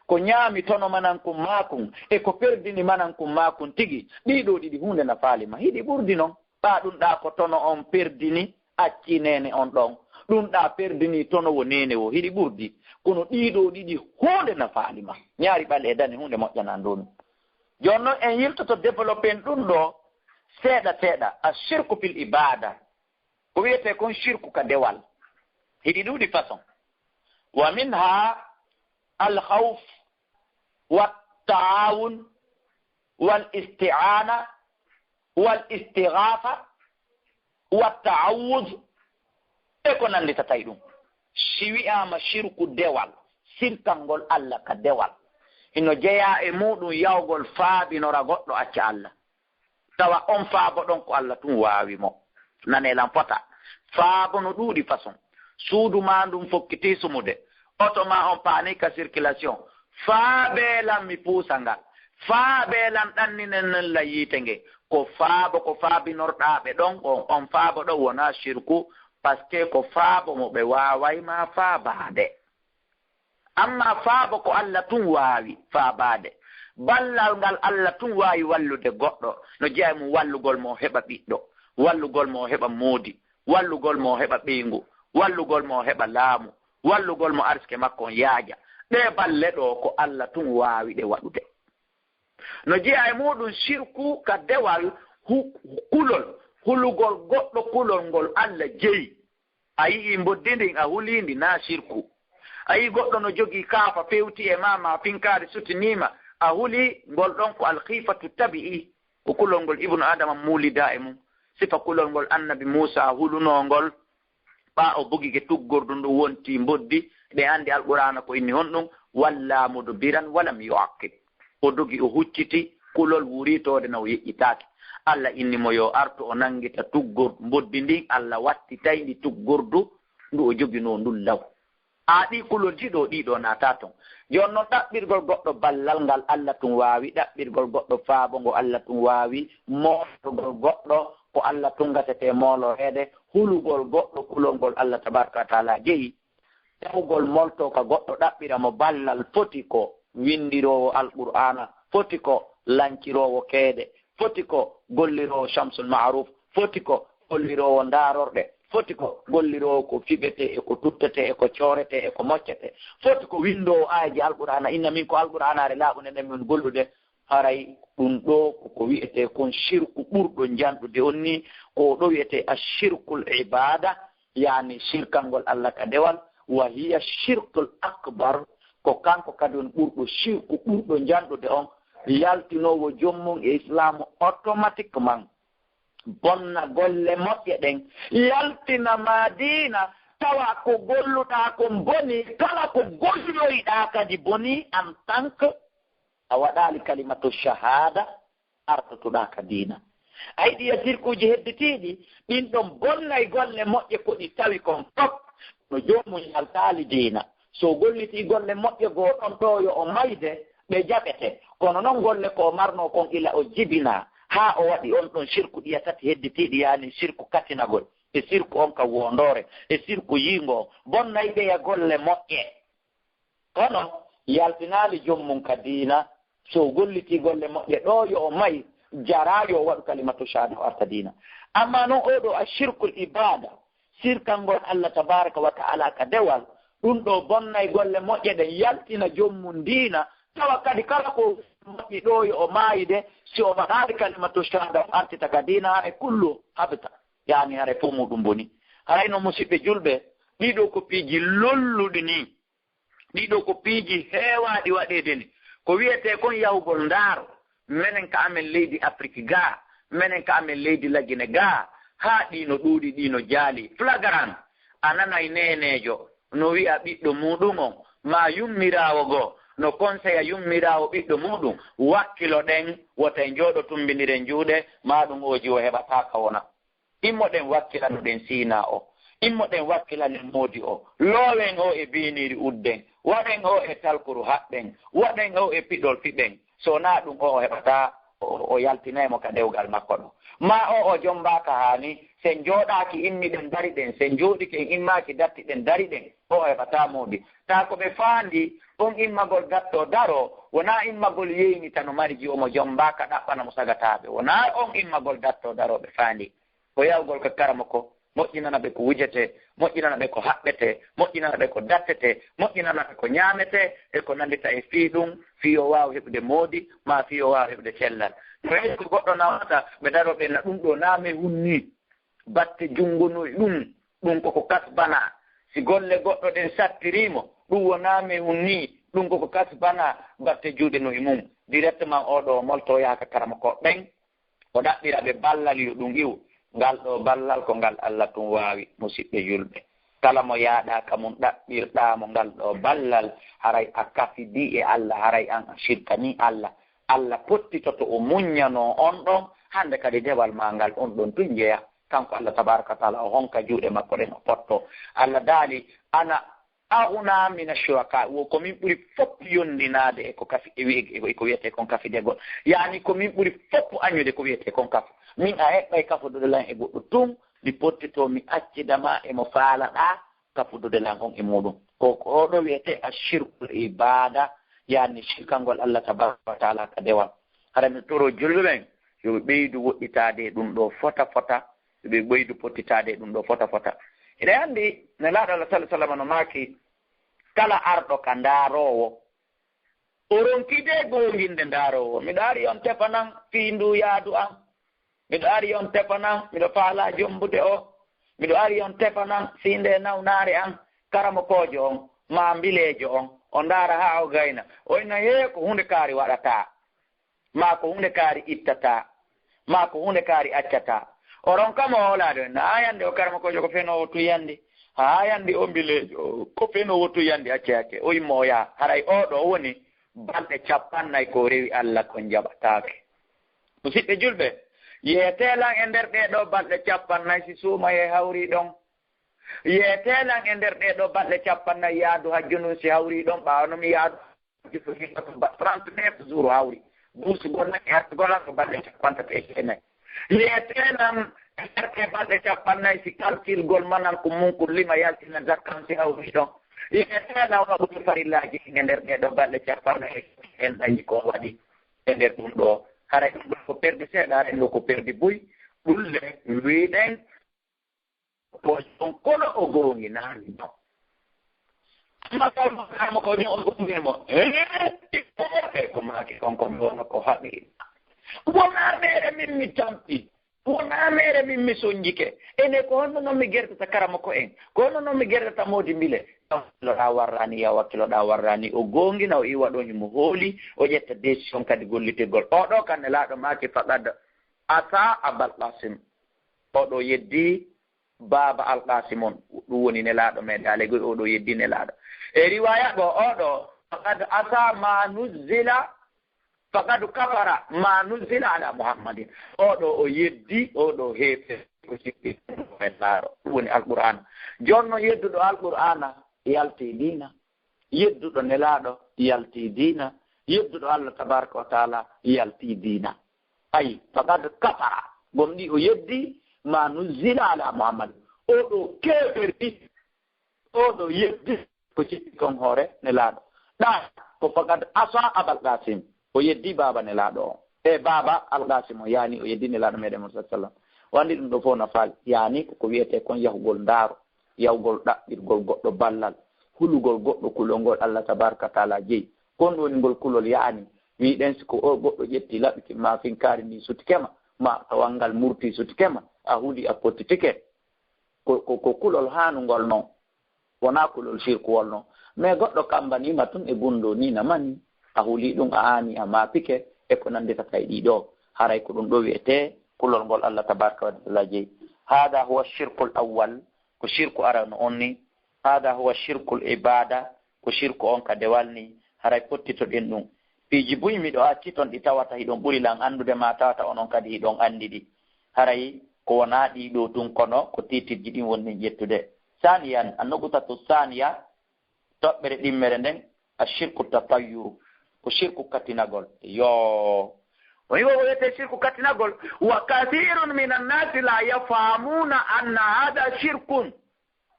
Ko ñaami tono manankun maakun, e ko perdini manankun maakun tigi, ɗii ɗoo ɗiɗi huunde nafaali ma. Hiɗi ɓurdi non. Ɓaa ɗum ɗaa ko tono on perdini, acci neene on ɗon. Ɗum ɗaa perdini tono wo neene wo, hiɗi ɓurdi. Kono ɗii ɗoo ɗiɗi huunde nafaali ma. Ñaari ɓale e dane huunde moƴƴanaa ndoomi. Jooni non en yiltoto développer ɗum ɗoo seeɗa seeɗa. A shirku fil ibada. Ko wiyetee kon shirku ka dewal. Hiɗi ɗuuɗi façon. Wa minha al khawf, wa taawun, wal isti'aana, wal istighaasa, wa ta'awwuz, e ko nannditata e ɗum. Si wi'aama shirku dewal, sirkangol Allah ka dewal, hino jeyaa e muuɗum yahugol faabinora goɗɗo acca Allah. Tawa on faabo ɗon ko Allah tun waawi mo. Nanee lan fota. Faabo no ɗuuɗi façon. Suudu maa ndun fokkitii sumude. Oto maa on paanii ka circulation. Faabee lan mi puusa ngal. Faabee lan ɗanninen nen lan yiite nge. Ko faabo ko faabinorɗaa ɓe ɗon on, on faabo ɗon wonaa shirku, parce que ko faabo mo ɓe waaway maa faabaade. Amma faabo ko Allah tun waawi faabaade. Ballal ngal Allah tun waawi wallude goɗɗo, no jeyaa e mum wallugol mo o heɓa ɓiɗɗo, wallugol mo o heɓa moodi, wallugol mo o heɓa ɓeyngu, wallugol mo o heɓa laamu, wallugol mo arsike makko on yaaja. Ɗee balle ɗoo ko Allah tun waawi ɗe waɗude. No jeyaa e muuɗum shirku ka dewal hu-, kulol, hulugol goɗɗo kulol ngol Allah jeyi. A yi'ii mboddi ndin, a hulii ndi, naa shirku. A yi'ii goɗɗo no jogii kaafa, fewti e maa, maa finkaari sutiniima, a hulii, ngol ɗon ko alkhiifatu tabi'i, ko kulol ngol Ibnu Aadama muulidaa e mum. Sifa kulol ngol Annabi Muusaa hulunoo ngol, ɓaa o bugike tuggordu ndu wonti mboddi, ɓe anndi Alqur'aana ko inni honɗum, "Walla mudbiran walam yu'aqqib." O dogi, o hucciti, kulol wuritoode na o yeƴƴitaaki. Allah inni mo yo artu o nanngita tuggor-, mboddi ndin, Allah wattitay ndi tuggordu ndu o joginoo ndun law. A ɗii kulolji ɗoo, ɗii ɗoo naataa ton. Jooni non ɗaɓɓirgol goɗɗo ballal ngal Allah tun waawi, ɗaɓɓirgol goɗɗo faabo ngo Allah tun waawi, mooltugol goɗɗo ko Allah tun gasetee mooloreede, hulugol goɗɗo kulol ngol Allah tabaaraka wa taala jeyi. Tawgol molto ka goɗɗo ɗaɓɓira mo ballal foti ko winndiroowo Alqur'aana, foti ko lanciroowo keede, foti ko golliroowo Shamsul Ma'ruf, foti ko golliroowo ndaarorɗe, foti ko golliroowo ko fiɓetee e ko tuttetee e ko cooretee e ko moccetee, foti ko winndoowo aayeeje Alqur'aana, inna min ko Alqur'aanaare laaɓunde nden min gollude, Haray ɗum ɗoo ko ko wiyetee kon shirku ɓurɗo njanɗude on nii, ko ɗo wiyetee ashirkul ibaada, yaani shirkangol Allah ka dewal, wa hiya shirkul akbar, ko kanko kadi woni ɓurɗo shirku ɓurɗo njanɗude on, yaltinoowo joom mum e islaamu automatiquement. Bonna golle moƴƴe ɗen, yaltina ma diina, tawa ko golluɗaa kon bonii, kala ko golloyɗaa kadi bonii, en tant que a waɗaali kalimatu shahada, artotoɗaa ka diina. A yiɗi e sirkuuji hedditiiɗi, ɗin ɗon bonnay golle moƴƴe ko ɗi tawi kon fof, no joomum yaltaali diina. So gollitii golle moƴƴe goo ɗon ɗoo yo o mayde, ɗe jaɓete. Kono non golle ko o marnoo kon ila o jibinaa, haa o waɗi on ɗon sirku ɗiya tati hedditiiɗi, yaani sirku katinagol, e sirku on ka woondoore, e sirku yiingo on, bonnay ɓeya golle moƴƴe. Kono yaltinaali joom mum ka diina, so gollitii golle moƴƴe ɗoo yo o may, jaraa yo o waɗu kalimatu shahada o arta diina. Amma non oo ɗoo a shirkul ibaada, sirkangol Allah tabaraka wa ta'ala ka dewal, ɗum ɗoo bonnay golle moƴƴe ɗen, yaltina joom mum diina, tawa kadi kala ko moƴƴi ɗoo yo o maayi de, si o waɗaali kalimatu shahada o artita ka diina, haray kullu habita, yaani haray fof muɗum boni. Haray no musiɓɓe julɓe, ɗii ɗoo ko piiji lolluɗi nii. Ɗii ɗoo ko piiji heewaaɗi waɗeede ni. Ko wiyetee kon yahugol ndaaro, menen ka amen leydi Afrik gaa, menen ka amen leydi Lagine gaa, haa ɗii no ɗuuɗi, ɗii no jaali. Flagrant, a nanay neeneejo no wi'a ɓiɗɗo muuɗum on, maa yummiraawo goo, no konseya yummiraawo ɓiɗɗo muuɗum, wakkiloɗen, wota en njooɗo tummbindiren juuɗe, maa ɗum ooji o heɓataa ka wona. Immoɗen wakkilanoɗen Siinaa o. Immoɗen wakkilanen moodi o. Loowen o e biiniiri udden. Waɗen o e talkuru haɓɓen. Waɗen o e piɗol fiɓen. So wonaa ɗum o, o heɓataa, o, o yaltinay mo ka dewgal makko ɗo. Maa o, o jommbaaka haani, sen njooɗaaki immiɗen ndariɗen, sen njooɗike en immaaki dattiɗen ndariɗen, o, o heɓataa moodi. Taa ko ɓe faandi, on immagol dattoo daroo, wonaa immagol yeynita no marji o mo jommbaaka ɗaɓɓana mo sagataaɓe. Wonaa on immagol dattoo daroo ɓe faandi. Ko yahugol ka karamoko, moƴƴinana ɓe ko wujetee, moƴƴinana ɓe ko haɓɓetee, moƴƴinana ɓe ko dattetee, moƴƴinana ɓe ko ñaametee, e ko nanndita e fii ɗum, fii yo waaw heɓude moodi, maa fii yo waaw heɓude cellal. To heɓi ko goɗɗo nawata, ɓe daroo ɓe na ɗum ɗoo naamee hun nii. Batte junngo no e ɗum, ɗum koko kasbanaa. Si golle goɗɗo ɗen sattirii mo, ɗum wo naamee hun nii, ɗum koko kasbanaa, batte juuɗe no e mum. Directement oo ɗoo moltoo yaha ka karamoko ɓen. O ɗaɓɓira ɓe ballal yo ɗum iw. Ngal ɗoo ballal ko ngal Allah tun waawi, musiɓɓe julɓe. Kala mo yaaɗaaka mum ɗaɓɓirɗaa mo ngal ɗoo ballal, haray a kafidii e Allah, haray an a shirkanii Allah. Allah pottitoto o muññanoo on ɗon, hannde kadi dewal maa ngal on ɗon tun jeya. Kanko Allah tabaaraka wa taala o honka juuɗe makko ɗen o potto. Allah daali, ana aghna mina shuraka, wo ko min ɓuri fof yondinaade e ko kafi, e wi-, e ko wiyetee kon kafidegol. Yaani ko min ɓuri fof añude ko wiyetee kon kafu. Min a heɓɓay kafudude lan e goɗɗo tun, mi pottitoo mi accida ma e mo faalaɗaa kafudude lan on e muɗum. Ko, ko oɗo wiyetee ashirkul ibada, yaani shirkangol Allah tabaraka wa taala ka dewal. Hara mi toro julɓe ɓen, yo ɓe ɓeydu woɗɗitaade e ɗum ɗoo fota fota, ɓe ɓeydu pottitaade e ɗum ɗoo fota fota. Hiɗa anndi, Nelaaɗo Allah sallallahu alaihi wasallam no maaki, kala arɗo ka ndaaroowo, o ronki de goonginde ndaaroowo. Miɗo ari on tefanan fii nduu yaadu an. Miɗo ari on tefanan, miɗo faalaa jombude o. Miɗo ari on tefanan fii ndee nawnaare an. Karamokoojo on, maa mbileejo on, o ndaara haa o gayna. O inna, hee, ko huunde kaari waɗataa. Maa ko huunde kaari ittataa, maa ko huunde kaari accataa. O ronka mo hoolaade, na haa yande o karamokoojo ko fenoowo tun yandi, haa yandi o mbileejo ko fenoowo tun yandi, acce, acce, o immo o yaha. Haray oo ɗoo woni balɗe cappannayi ko rewi Allah kon jaɓataake. Musiɓɓe julɓe, yeetee lan e nder ɗee ɗoo balɗe cappannayi si suumayee hawrii ɗon. Yeetee lan e nder ɗee ɗoo balɗe cappannayi yaadu hajju ndun si hawrii ɗon, ɓaawo no mi yaadu hajju so himɓe to ba-, trente-neuf jours hawri. Buusugol lan e artugol lan ko balɗe cappanɗe tati e jeenayi. Yeetee lan e nder ɗee balɗe cappannayi si kalkilgol manan ko mun ko lima yaltina zakkan si hawrii ɗon. Yeetee lan waɗude farillaaji ɗin e nder ɗee ɗoo balɗe cappannayi en ɗañi ko waɗi e nder ɗum ɗoo. Haray ɗum ɗoo ko perdi seeɗa, haray ɗum ɗoo ko perdi buy. Ɗum le wiɗen Ko on kono o goonginaali non. Amma kay mo kamo ko ni on ummi mo. Eh? E ko maaki kon ko mi wonno ko haqiqa. Wonaa mere min mi tampi. Wonaa mere min mi sonjike. Ene ko honno non mi gerdata karamoko en? Ko honno non mi gerdata moodi mbile? Wakkiloɗaa warraani, ya wakkiloɗaa warraani. O goongina, o iwa ɗon himo hooli, o ƴetta décision kadi gollitirgol. O ɗo kan Nelaaɗo maaki faqad asa Abal Qasim. O ɗo yeddi Baaba Alqaasim on, ɗum woni Nelaaɗo meeɗen. Alay goy o ɗo yeddi Nelaaɗo. E riwaaya goo, o ɗo, faqad asa ma nuzzila, faqad kafara ma nuzzila ala Muhammadin. O ɗo o yeddi, o ɗo heefe ko sikki e laaro. Ɗum woni Alqur'aana. Jooni non yedduɗo Alqur'aana yalti diina. Yedduɗo Nelaaɗo yalti diina. Yedduɗo Allah tabaraka wa taala yalti diina. Ay, faqad kafara. Gomɗi o yeddi ma nuzzila ala Muhammad. O ɗo keeferi, o ɗo yeddi ko jippi kon hoore Nelaaɗo. Ɗa ko faqad asa Abal Qasim. O yeddi baaba Nelaaɗo o. E baaba Al Qasim o, yaani o yeddi Nelaaɗo meeɗen Muhammad sallallahu alaihi wasallam. O anndi ɗum ɗo fof no faali. Yaani ko ko wiyetee kon yahugol ndaaro, yahugol ɗaɓɓirgol goɗɗo ballal, hulugol goɗɗo kulol ngol Allah tabaraka wa taala jeyi. Kon ɗum woni ngol kulol yaani. Wiɗen si ko o goɗɗo ƴetti laɓi ki ma finkaari ndi sutike ma, ma tawal ngal murti sutike ma, a huli a pottitike. Ko, ko, ko kulol haanungol non. Wonaa kulol sirkuwol non. Mais goɗɗo kambanii ma tun e gunndoo nii na manii, a hulii ɗum, a aanii, a maapike, e ko nannditata e ɗii ɗoo. Haray ko ɗum ɗoo wiyetee kulol ngol Allah tabaraka wa taala jeyi. Hada huwa shirkul awwal, ko shirku arano on ni. Hada huwa shirkul ibada, ko shirku on ka dewal ni. Haray pottitoɗen ɗum. Piiji buy miɗo acci ton ɗi tawata hiɗon ɓuri lan anndude, ma tawata onon kadi hiɗon anndi ɗi. Haray ko wonaa ɗii ɗoo tun, kono ko tiitirji ɗin woni ɗin ƴettude. Saaniyan, annugutatu saaniya, toɓɓere ɗimmere nden, ashirku tatayyuru, ko shirku katinagol. Yo. O wi'i ko wiyetee shirku katinagol, wa kathirun minan nasi la yafhamuna anna hada shirkun.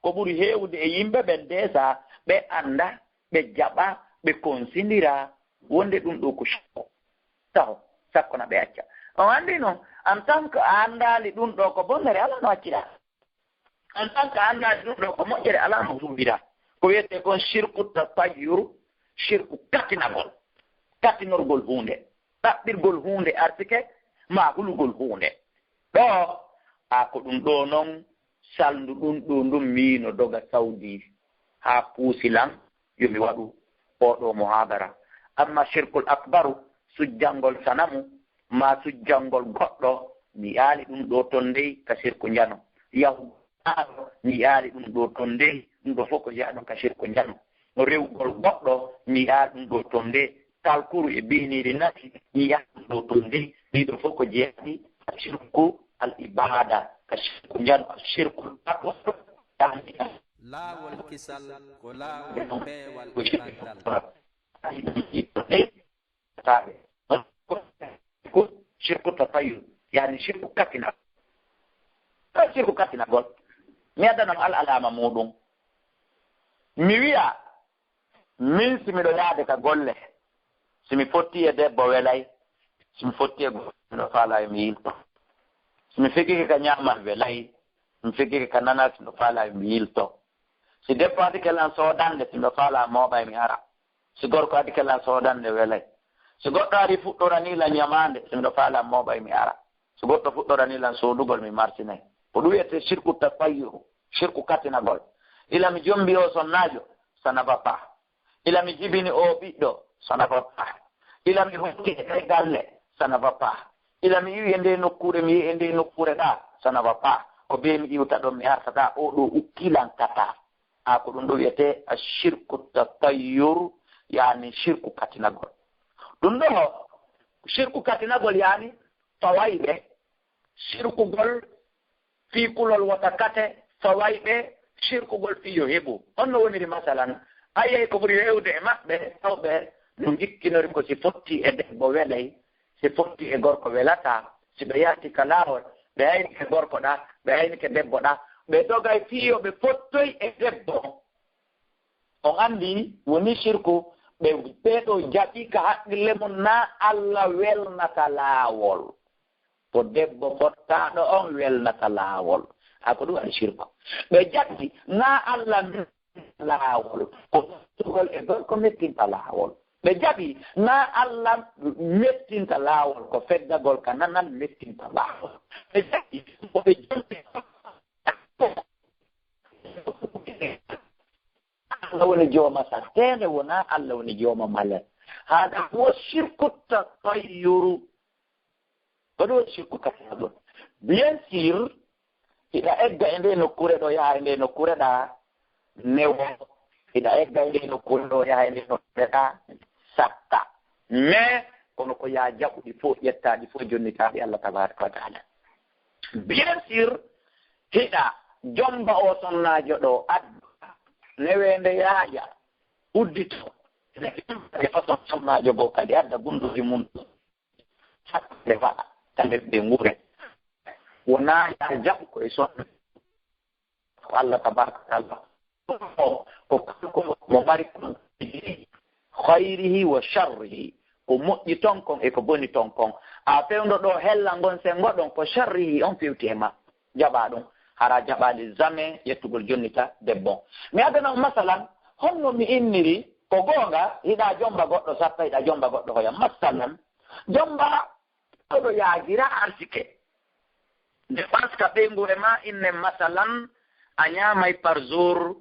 Ko ɓuri heewude e yimɓe ɓen, desa ɓe annda, ɓe jaɓa, ɓe konsindira wonde ɗum ɗoo ko shirku. Taho, sakko na ɓe acca. On anndi non, en tant que a anndaali ɗum ɗoo ko bonnere, alaa no accira. En tant que a anndaali ɗum ɗoo ko moƴƴere, alaa no huuwira. Ko wiyetee kon shirku tatayyur, shirku katinagol. Katinorgol huunde, ɗaɓɓirgol huunde artike, maa hulugol huunde. Ɗoo, a ko ɗum ɗoo non, salndu ɗum ɗoo ndun mi no doga Saudi haa puusi lan, yo mi waɗu oo ɗoo muhaadara. Amma shirkul akbaru, sujjangol sanamu, maa sujjangol goɗɗo, mi aali ɗum ɗoo ton dey ka shirku njano. Yahu mi aali ɗum ɗoo ton dey, ɗum ɗoo fof ko jeyaaɗo ka shirku njano. Rewgol goɗɗo, mi aali ɗum ɗoo ton dey. Talkuru e biiniiri nati, mi aali ɗum ɗoo ton dey. Ɗii ɗoo fof ko jeyaaɗi ka shirku al ibada, ka shirku njano, shirku akbar. Laawol kisal ko laawol peewal e lanndal. Taaɓe. Ko shirku tatayyur, yaani shirku katina. Ko shirku katinagol. Mi addanam al alama muɗum. Mi wi'a, min si miɗo yaade ka golle, si mi fotti e debbo welay, si mi fotti e gorko miɗo faala e mi yilto. Si mi fegike ka ñaamal welay, si mi fegike ka nanal si miɗo faala e mi yilto. Si debbo adike lan soodande, si miɗo faala mooɓa e mi ara. Si gorko adike lan soodande welay. Si goɗɗo ari fuɗɗorani lan ñamaande, si miɗo faala mooɓa e mi ara. Si goɗɗo fuɗɗorani lan soodugol, mi marsinay. Ko ɗum wiyetee shirku tatayyuru, shirku katinagol. Ila mi jombi o sonnaajo, ça ne va pas. Ila mi jibini o ɓiɗɗo, ça ne va pas. Ila mi hokki e galle, ça ne va pas. Ila mi iwi e nde nokkuure, mi yehi e nde nokkuure ɗa, ça ne va pas. Ko bee mi iwta ɗon, mi arta ɗa, o ɗo ukki lan kata. A ko ɗum ɗo wiyetee ashirku tatayyur, yaani shirku katinagol. Ɗum ɗo shirku katinagol yaani fawayɓe shirkugol fii kulol wota kate, fawayɓe shirkugol fii yo heɓu. Honno woniri masalan? A yi'ay ko ɓuri heewde e maɓɓe, tawɓe no njikkinori ko si fotti e debbo welay, si fotti e gorko welataa, si ɓe yahti ka laawol, ɓe aynike gorko ɗa, ɓe aynike debbo ɗa, ɓe dogay fii yo ɓe fottoy e debbo. On anndi woni shirku, ɓe, ɓee ɗoo jaɓi ka haqqille mum naa Alla welnata laawol. Ko debbo fottaaɗo on welnata laawol. A ko ɗum waɗi shirku. Ɓe jaɓi naa Alla laawol, ko moftugol e gorko mettinta laawol. Ɓe jaɓi, na Allah mettinta laawol, ko feddagol ka nanal mettinta laawol. Ɓe jaɓi, ko ɓe jombi. Allah woni jooma satteende, wonaa Allah woni jooma malen. Haaɗa wo shirku tatayyuru. Ko ɗum shirku kafirɗum. Bien sûr, hiɗa egga e nde nokkure ɗo, yaha e nde nokkure ɗa, newo. Hiɗa egga e nde nokkure ɗo, yaha e nde nokkure ɗa, satta. Mais, kono ko ya jaɓuɗi fof, ƴettaɗi fof, jonnitaɗi Allah tabaraka wa taala. Bien sûr, hiɗa jomba o sonnaajo ɗo, addu neweende yaaja, uddito. E façon sonnaajo goo kadi adda gunndooji mum. Hakkunde waɗa, kamɓe ɓe nguure. Wonaa yaa jaɓu ko e sonno. Ko Allah tabaraka wa taala. Ko kanko mo mari kon khayrihi wa sharrihi. Ko moƴƴi ton kon e ko boni ton kon. A fewndo ɗo hella ngon senngo ɗon ko sharrihi on fewti e ma. Jaɓa ɗum. Hara jaɓaali jamais ƴettugol jonnita debbo. Mi addana on masalan, honno mi inniri ko goonga, hiɗa jomba goɗɗo satta, hiɗa jomba goɗɗo hoya. Masalan, jomba oɗo yaagira arsike. Dépense ka ɓeynguure ma, inne masalan, a ñaamay par jour,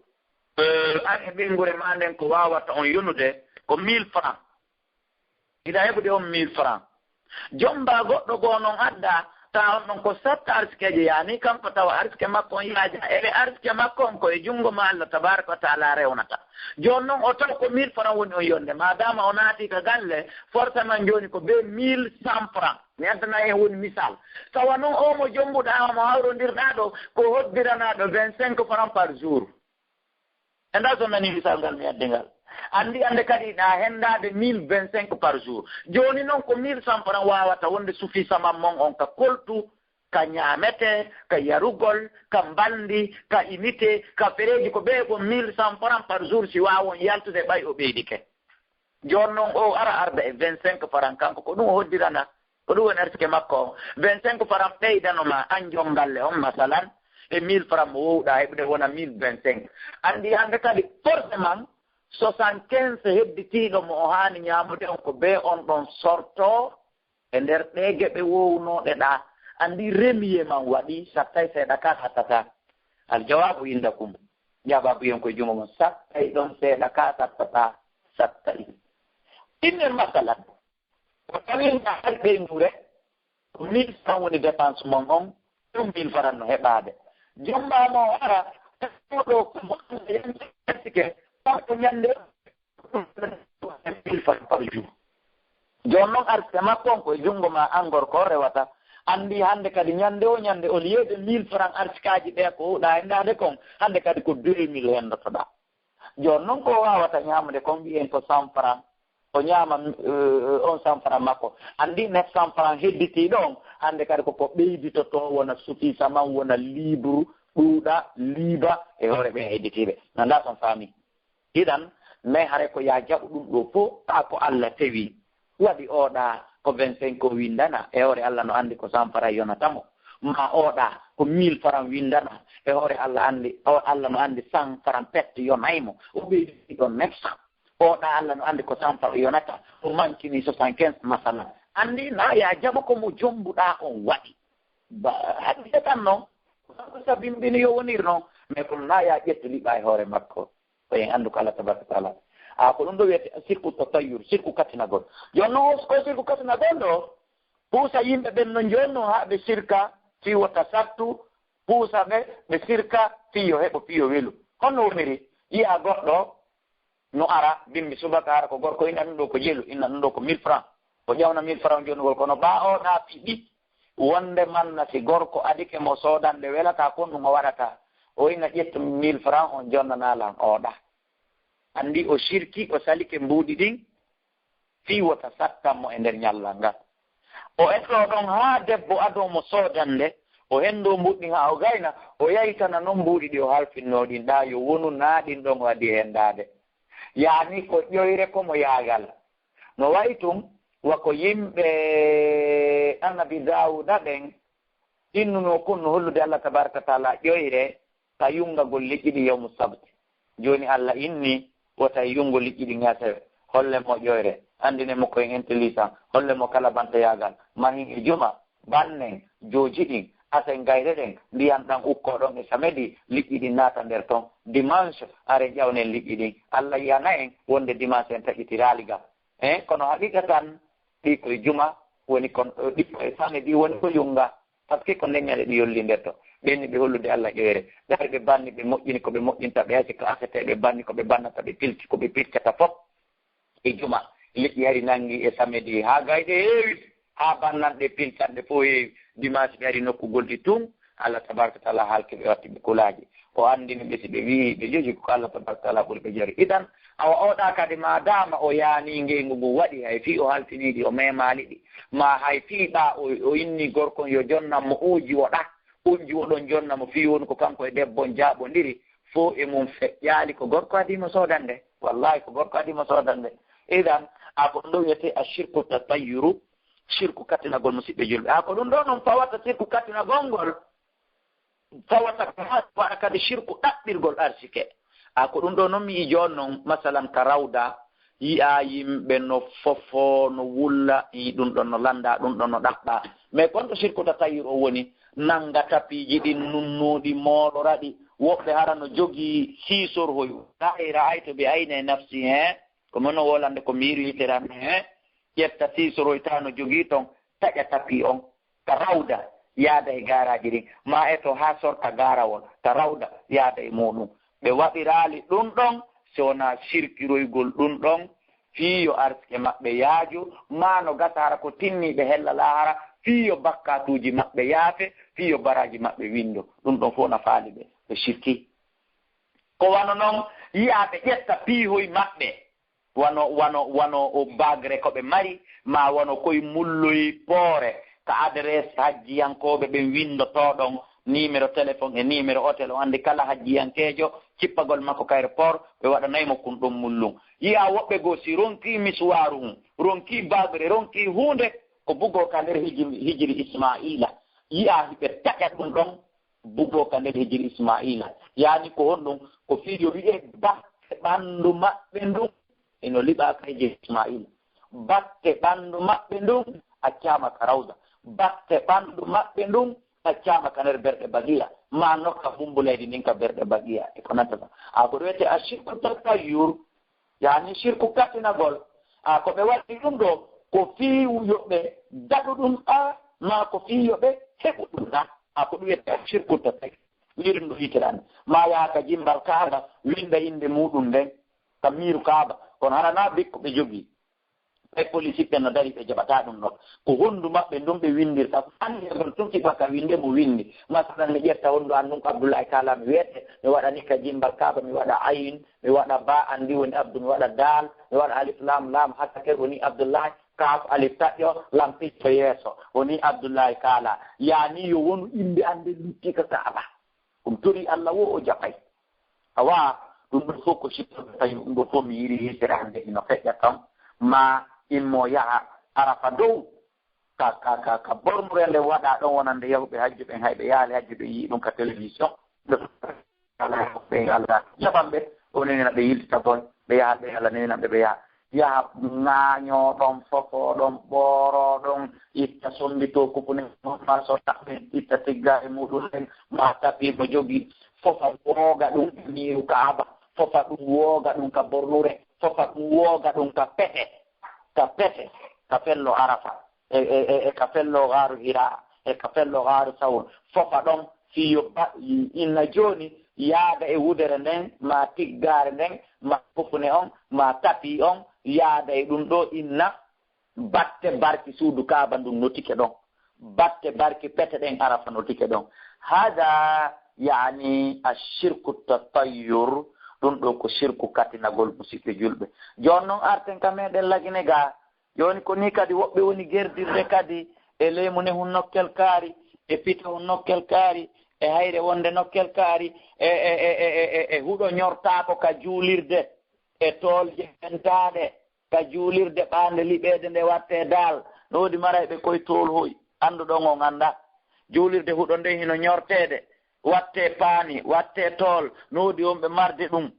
euh, an e ɓeynguure ma nden ko waawata on yonude ko mille francs. Hiɗa heɓude on mille francs. Jomba goɗɗo goo non adda, ta on ɗon ko satta arsikeeje, yaani kanko tawa arsike makko on yaaja. Ele arsike makko on ko e junngo ma Allah tabaraka wa taala rewnata. Jooni non o taw ko mille francs woni on yonde. Madama o naati ka galle, forcément jooni ko be mille cent francs. Mi addana en woni misal. Tawa non o mo jombuɗa, o mo hawrondirɗa ɗo, ko hoddiranaɗo vingt-cinq francs par jour. Enda so nani misal ngal mi addi ngal. Andi ande kadi na hendade mille vingt-cinq par jour. Jooni non ko mille cent francs wawata wonde suffisamment mon on ka koltu, ka ñaamete, ka yarugol, ka mbalndi, ka inite, ka fereeji ko ɓee ko mille cent francs par jour si waawon yaltude ɓay o ɓeydike. Jooni non o ara arda e vingt-cinq francs kanko ko ɗum o hoddirana. Ko ɗum woni arsike makko on. Vingt-cinq francs ɓeydano ma an jom galle on masalan e mille francs mo wowɗa heɓude wona mille vingt-cinq. Andi hande kadi forcément soixante-quinze hedditiiɗo mo o haani ñaamude on ko bee on ɗon sorto e nder ɗee geɓe wownoɗe ɗa. Andi remiye man waɗi sattay seeɗa ka sattata. Al jawabu indakum. Jawabu yon ko jungo mon sattay ɗon seeɗa ka sattata. Sattay. Innen masalan. Ko tawinta hari ɓeynguure, ko mille francs woni dépense mon on, ɗum mille francs no heɓaade. Jombaama o ara, ɗo ko mo annda yande arsike, parto ñande, mille francs par jour. Jooni noon arsike makko on ko e junngo ma an gorko o rewata. Anndi hannde kadi ñande o ñande, au lieu de mille francs arsikaaji ɗe ko huuɗa henndaade kon, hannde kadi ko deux mille henndotoɗaa. Jooni noon ko o waawata ñaamude kon, mbiyen ko cent francs. O ñaama, euh, on cent francs makko. Anndi neuf cent francs hedditiiɗo on, hannde kadi koko ɓeyditotoo wona suffisamment, wona libre, ɗuuɗa, liiba e hoore ɓen hedditiiɓe. Nanda son faami. Idan, mais hare ko ya jaɓu ɗum ɗo fof, kaa ko Allah tewi. Waɗi oɗa ko vingt-cinq o windana, e hoore Allah no anndi ko cent francs yonata mo. Ma oɗa ko mille francs windana, e hoore Allah anndi, o Allah no anndi cent francs pet yonay mo. O ɓeydi ɗon neuf cents. Oɗa Allah no anndi ko cent francs yonata, o mankini soixante-quinze masalan. Anndi na ya jaɓu ko mo jombuɗa on waɗi. Ba, haɗi tan non, ko sabimbini yo wonir non, mais kono na ya ƴettu liɓa e hoore makko. Ko en anndu ko Allah tabaraka taala. A, ko ɗum ɗo wiyete sirku tatayyur, sirku katinagol. Jooni noon, o, o sirku katinagol ɗo, puusa yimɓe ɓen no jooni noon haa ɓe sirka fii wota sattu, puusa ɓe, ɓe sirka fii yo heɓo, fii yo welu. Honno woniri? Yi'a goɗɗo no ara, bimbi subaka ara ko gorko, inna ɗum ɗo ko jelu, inna ɗum ɗo ko mille francs. O ƴawna mille francs jonnugol, kono ba o ɗa piɗi. Wonde manna si gorko adike mo soodande welata kon ɗum o waɗata. O ina ƴettu mille francs on jonnana lan oɗa. Anndi o sirki, o salike mbuuɗi ɗin, fii wota sattan mo e nder ñallal ngal. O etto ɗon haa debbo adoo mo soodande, o henndo mbuuɗi ɗin haa o gayna, o yaytana non mbuuɗi ɗi o halfinno ɗin ɗa yo wonu na ɗin ɗon o adii henndaade. Yaani ko ƴoyre ko mo yaagal. No wayi tun, wa ko yimɓe Annabi Daawuda ɓen innunoo kon no hollude Allah tabaaraka wa taala ƴoyre ka yunngagol leƴƴi ɗin yawmu sabti. Jooni Allah inni wota e yunngo liƴƴi ɗin haa tawe. Holle moƴƴoyre, anndine mo koyen intelligent, holle mo kala bantayaagal, mahin e juma, bannen, jooji ɗin, asen gayre ɗen, ndiyan ɗan ukkoo ɗon e samedi, liƴƴi ɗin naata nder ton. Dimanche, are ƴawnen liƴƴi ɗin. Allah yi'ana en wonde dimanche en taƴitiraali gam. Eh, kono haqiqa tan, ɗi koye juma woni kon, ɗi koye samedi woni ko yunnga. Parce que ko nden ñande ɗi yolli nder ton. Ɓenni ɓe hollude Allah ƴoyre. Ɗari ɓe banni, ɓe moƴƴini ko ɓe moƴƴinta, ɓe hasi ko asete, ɓe banni ko ɓe bannata, ɓe pilci ko ɓe pilcata fof. E juma, liƴƴi hari nangi e samedi, haa gayɗe heewi, haa bannanɗe pilcanɗe fof heewi. Dimanche ɓe hari nokkugol ɗi tun, Allah tabaraka taala haalki ɓe, watti ɓe kulaaji. O anndini ɓe si ɓe wi'i ɓe joji ko Allah tabaraka taala ɓuri ɓe jari. Idan, awa oɗa kadi ma dama o yaani ngeygu ngu waɗi, hay fii o haltiniiɗi, o memaali ɗi. Ma hay fii ɗa o, o inni gorkon yo jonnan mo o jiwoɗa, on jiwoɗon jonna mo fii woni ko kanko e debbon jaaɓondiri, fof e mum feƴƴaali ko gorko adii mo soodande. Wallahi ko gorko adii mo soodande. Idan, a ko ɗum ɗo wiyetee a shirku tatayyuru, shirku kattinagol musiɓɓe julɓe. A ko ɗum ɗo noon fawata shirku kattinagol ngol. Tawata ko haa waɗa kadi shirku ɗaɓɓirgol arsike. A ko ɗum ɗo noon mi yi'i jooni noon, masalan ka rawda, yi'a yimɓe no fofo, no wulla, i ɗum ɗon no lannda, ɗum ɗon no ɗaɓɓa. Mais kon to shirku tatayyur o woni, nannga tapiiji ɗin nunnuɗi, mooɗora ɗi, woɓɓe hara no jogii siisorhoy, ra'ay, ra'aytu bi ayni nafsi, he, ko mono wolande ko miiru yitere an, he, ƴetta siisoroy tawa no jogii ton, taƴa tapii on, ka rawda, yaada e gaaraaji ɗin, ma eto haa sorta gaarawol, ka rawda, yaada e muuɗum. Ɓe waɗiraali ɗum ɗon, si wonaa sirkiroygol ɗum ɗon, fii yo arsike maɓɓe yaaju, ma no gasa hara ko tinniiɓe hella laahara, fii yo bakkaatuuji maɓɓe yaafe, fii yo baraaji maɓɓe winndo. Ɗum ɗon fof na faali ɓe, ɓe sirki. Ko wano non, yi'aa ɓe ƴetta piihoy maɓɓe, wano, wano, wano o bagre ko ɓe mari, ma wano koye mulloy poore, ka adresse hajjiyankooɓe ɓen winndotoo ɗon, numéro téléphone e numéro hôtel, o anndi kala hajjiyankeejo, cippagol makko ka aéroport, ɓe waɗanay mo kun ɗon mullum. Yi'aa woɓɓe goo, si ronkii misuwaaru hun, ronkii bagre, ronkii huunde, ko bugoo ka nder hijiri, hijiri Ismaa'iila. Yi'aa hiɓe taƴa ɗum ɗon, bugoo ka nder hijiri Ismaa'iila. Yaani ko honɗum? Ko fii yo wi'e batte ɓanndu maɓɓe ndun ino liɓaa ka hijiri Ismaa'iila. Batte ɓanndu maɓɓe ndun accaama ka rawda. Batte ɓanndu maɓɓe ndun accaama ka nder berɗe Baqiya. Maa nokka bumbulaydi ndin ka berɗe Baqiya. E ko nanta ɗon. A ko ɗum wiyetee a shirku tatayyur. Yaani sirku kattinagol. A ko ɓe waɗi ɗum ɗo, ko fii yo ɓe daɗu ɗum ɗa, maa ko fii yo ɓe heɓu ɗum ɗa. A ko ɗum wiyetee sirku tatayyur. Wiiri ɗum ɗo yitere an. Maa yaha ka jimbal Kaaba, winnda innde muuɗum nden ka miiru Kaaba. Kono hara naa bikko ɓe jogii. Ɓe polisi ɓe no dari, ɓe jaɓataa ɗum ɗo. Ko honndu maɓɓe ndun ɓe winndirta. Ko anndegol tun kiɓa ka winnde mo winndi. Masalan, mi ƴetta honndu an ndun ko Abdullahi Kaala mi wiyetee, mi waɗa ni ka jimbal Kaaba, mi waɗa ayin, mi waɗa ba, anndi woni Abdu, mi waɗa daal, mi waɗa alif, laam, laam, hakka ker woni Abdullahi, kaaf, alif taƴƴo, laam picco yeeso, woni Abdullahi Kaala. Yaani yo wonu innde an nden lutti ka Kaaba. Ɗum tori Allah wo o jaɓay. Awa, ɗum ɗo fof ko sittoɓe tawi ɗum ɗo fof mi yiɗi yettere hannde ino feƴƴa tan. Ma immo yaha Arafa dow. Ka, ka, ka, ka bornure nde waɗa ɗon wonande yahuɓe hajju ɓen, hay ɓe yaali hajju ɓe yii ɗum ka télévision. Ɓe Allah jaɓan ɓe, o nenina ɓe yiltitagol, ɓe yaha ɓe Allah neninan ɓe, ɓe yaha. Yaha ŋaañoo ɗon, fofoo ɗon, ɓooroo ɗon, itta sommbitoo kupune, ma so taɓɓe, itta tiggaare muuɗum ɗen, ma taɓi mo jogii, fofa wooga ɗum e miiru Kaaba, fofa ɗum wooga ɗum ka bornure, fofa ɗum wooga ɗum ka pete, ka pete, ka fello Arafa, e, e, e, e ka fello Gaaru Hira, e ka fello Gaaru Sawr, fofa ɗon, fii yo ba-, inna jooni, yaada e wudere nden, ma tiggaare nden, ma kupune on, ma tapi on, yaada e ɗum ɗo inna, batte barki suudu Kaaba ndun notike ɗon. Batte barki pete ɗen Arafa notike ɗon. Hada, yaani, ashirku tatayyur, ɗum ɗo ko shirku katinagol musiɓɓe julɓe. Jooni non arten ka meɗen Lagine ga. Jooni ko ni kadi woɓɓe woni gerdirde kadi e leymu ne hun nokkel kaari, e fita hun nokkel kaari, e hayre wonde nokkel kaari, e, e, e huɗo ñortaako ka juulirde, e toolje pentaaɗe, ka juulirde ɓaande liɓeede nde wattee daal. No woodi marayɓe koye tool hoy, annduɗon on annda. Juulirde huɗo nde hino ñorteede, wattee paani, wattee tool, no woodi wonɓe marde ɗum.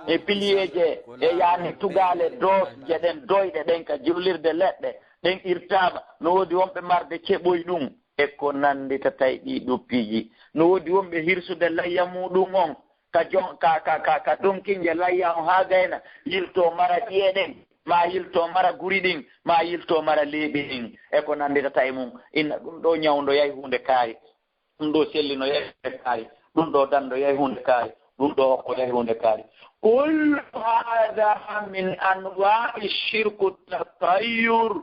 e piliyeeje, e yaani tugaale doosje ɗen, doyɗe ɗen ka juulirde leɗɗe, ɗen irtaama. No woodi wonɓe marde ceɓoy ɗum, e ko nannditata e ɗii ɗoo piiji. No woodi wonɓe hirsude layya muuɗum on ka jon-, ka, ka, ka, ka donkinje layya on haa gayna, yiltoo mara ƴi'e ɗen, maa yiltoo mara guri ɗin, maa yiltoo mara leeɓi ɗin, e ko nannditata e mum. Inna ɗum ɗoo ñawndoyay huunde kaari. Ɗum ɗoo sellinoyay huunde kaari. Ɗum ɗoo danndoyay huunde kaari. Ɗum ɗoo hokkoyay huunde kaari. Kullu haada min anwaa'i shirku tatayyur.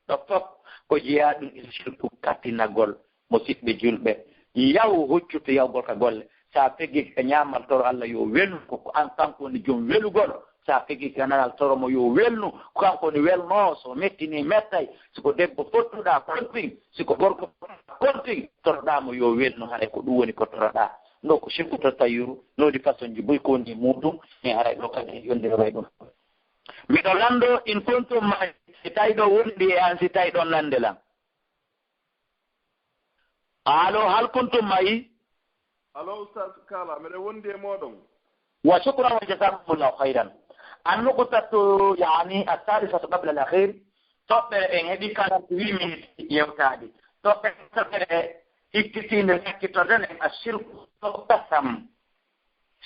Ɗo fof ko jeyaa ɗum e sirku kattinagol. Musiɓɓe julɓe, yahu, huccu to yahugol ka golle. So a fegii ka ñaamal, toro Allah yo welnu, ko, ko an kanko woni joom welugol. So a fegii ka naral, toro mo yo welnu, ko kanko woni welnoowo. So mettini, mettay. Si ko debbo fottuɗaa, kontin. Si ko gorko fottuɗaa, kontin. Toroɗaa mo yo welnu, haray ko ɗum woni ko toroɗaa. Ɗo ko sirku tatayyuru, no woodi façon ji buy ko woni e muuɗum, mais haray ɗo kadi en yondiroway ɗum. Miɗo lanndoo, in kuntum ma'i, si tawi ɗo wondi e an, si tawi ɗon nannde lan. Allo, hal kuntum ma'i? Allo, Ustaz Kala, miɗo wondi e mooɗon. Wa shukran wa jazakumullahu khairan. An nuqtatu, yani, as-salisatu qabla al-akhir. Toɓɓere en heɓi quarante-huit minutes yewtaade. Toɓɓere, toɓɓere hikkitiinde sakkitorde nden, ashirku qasam.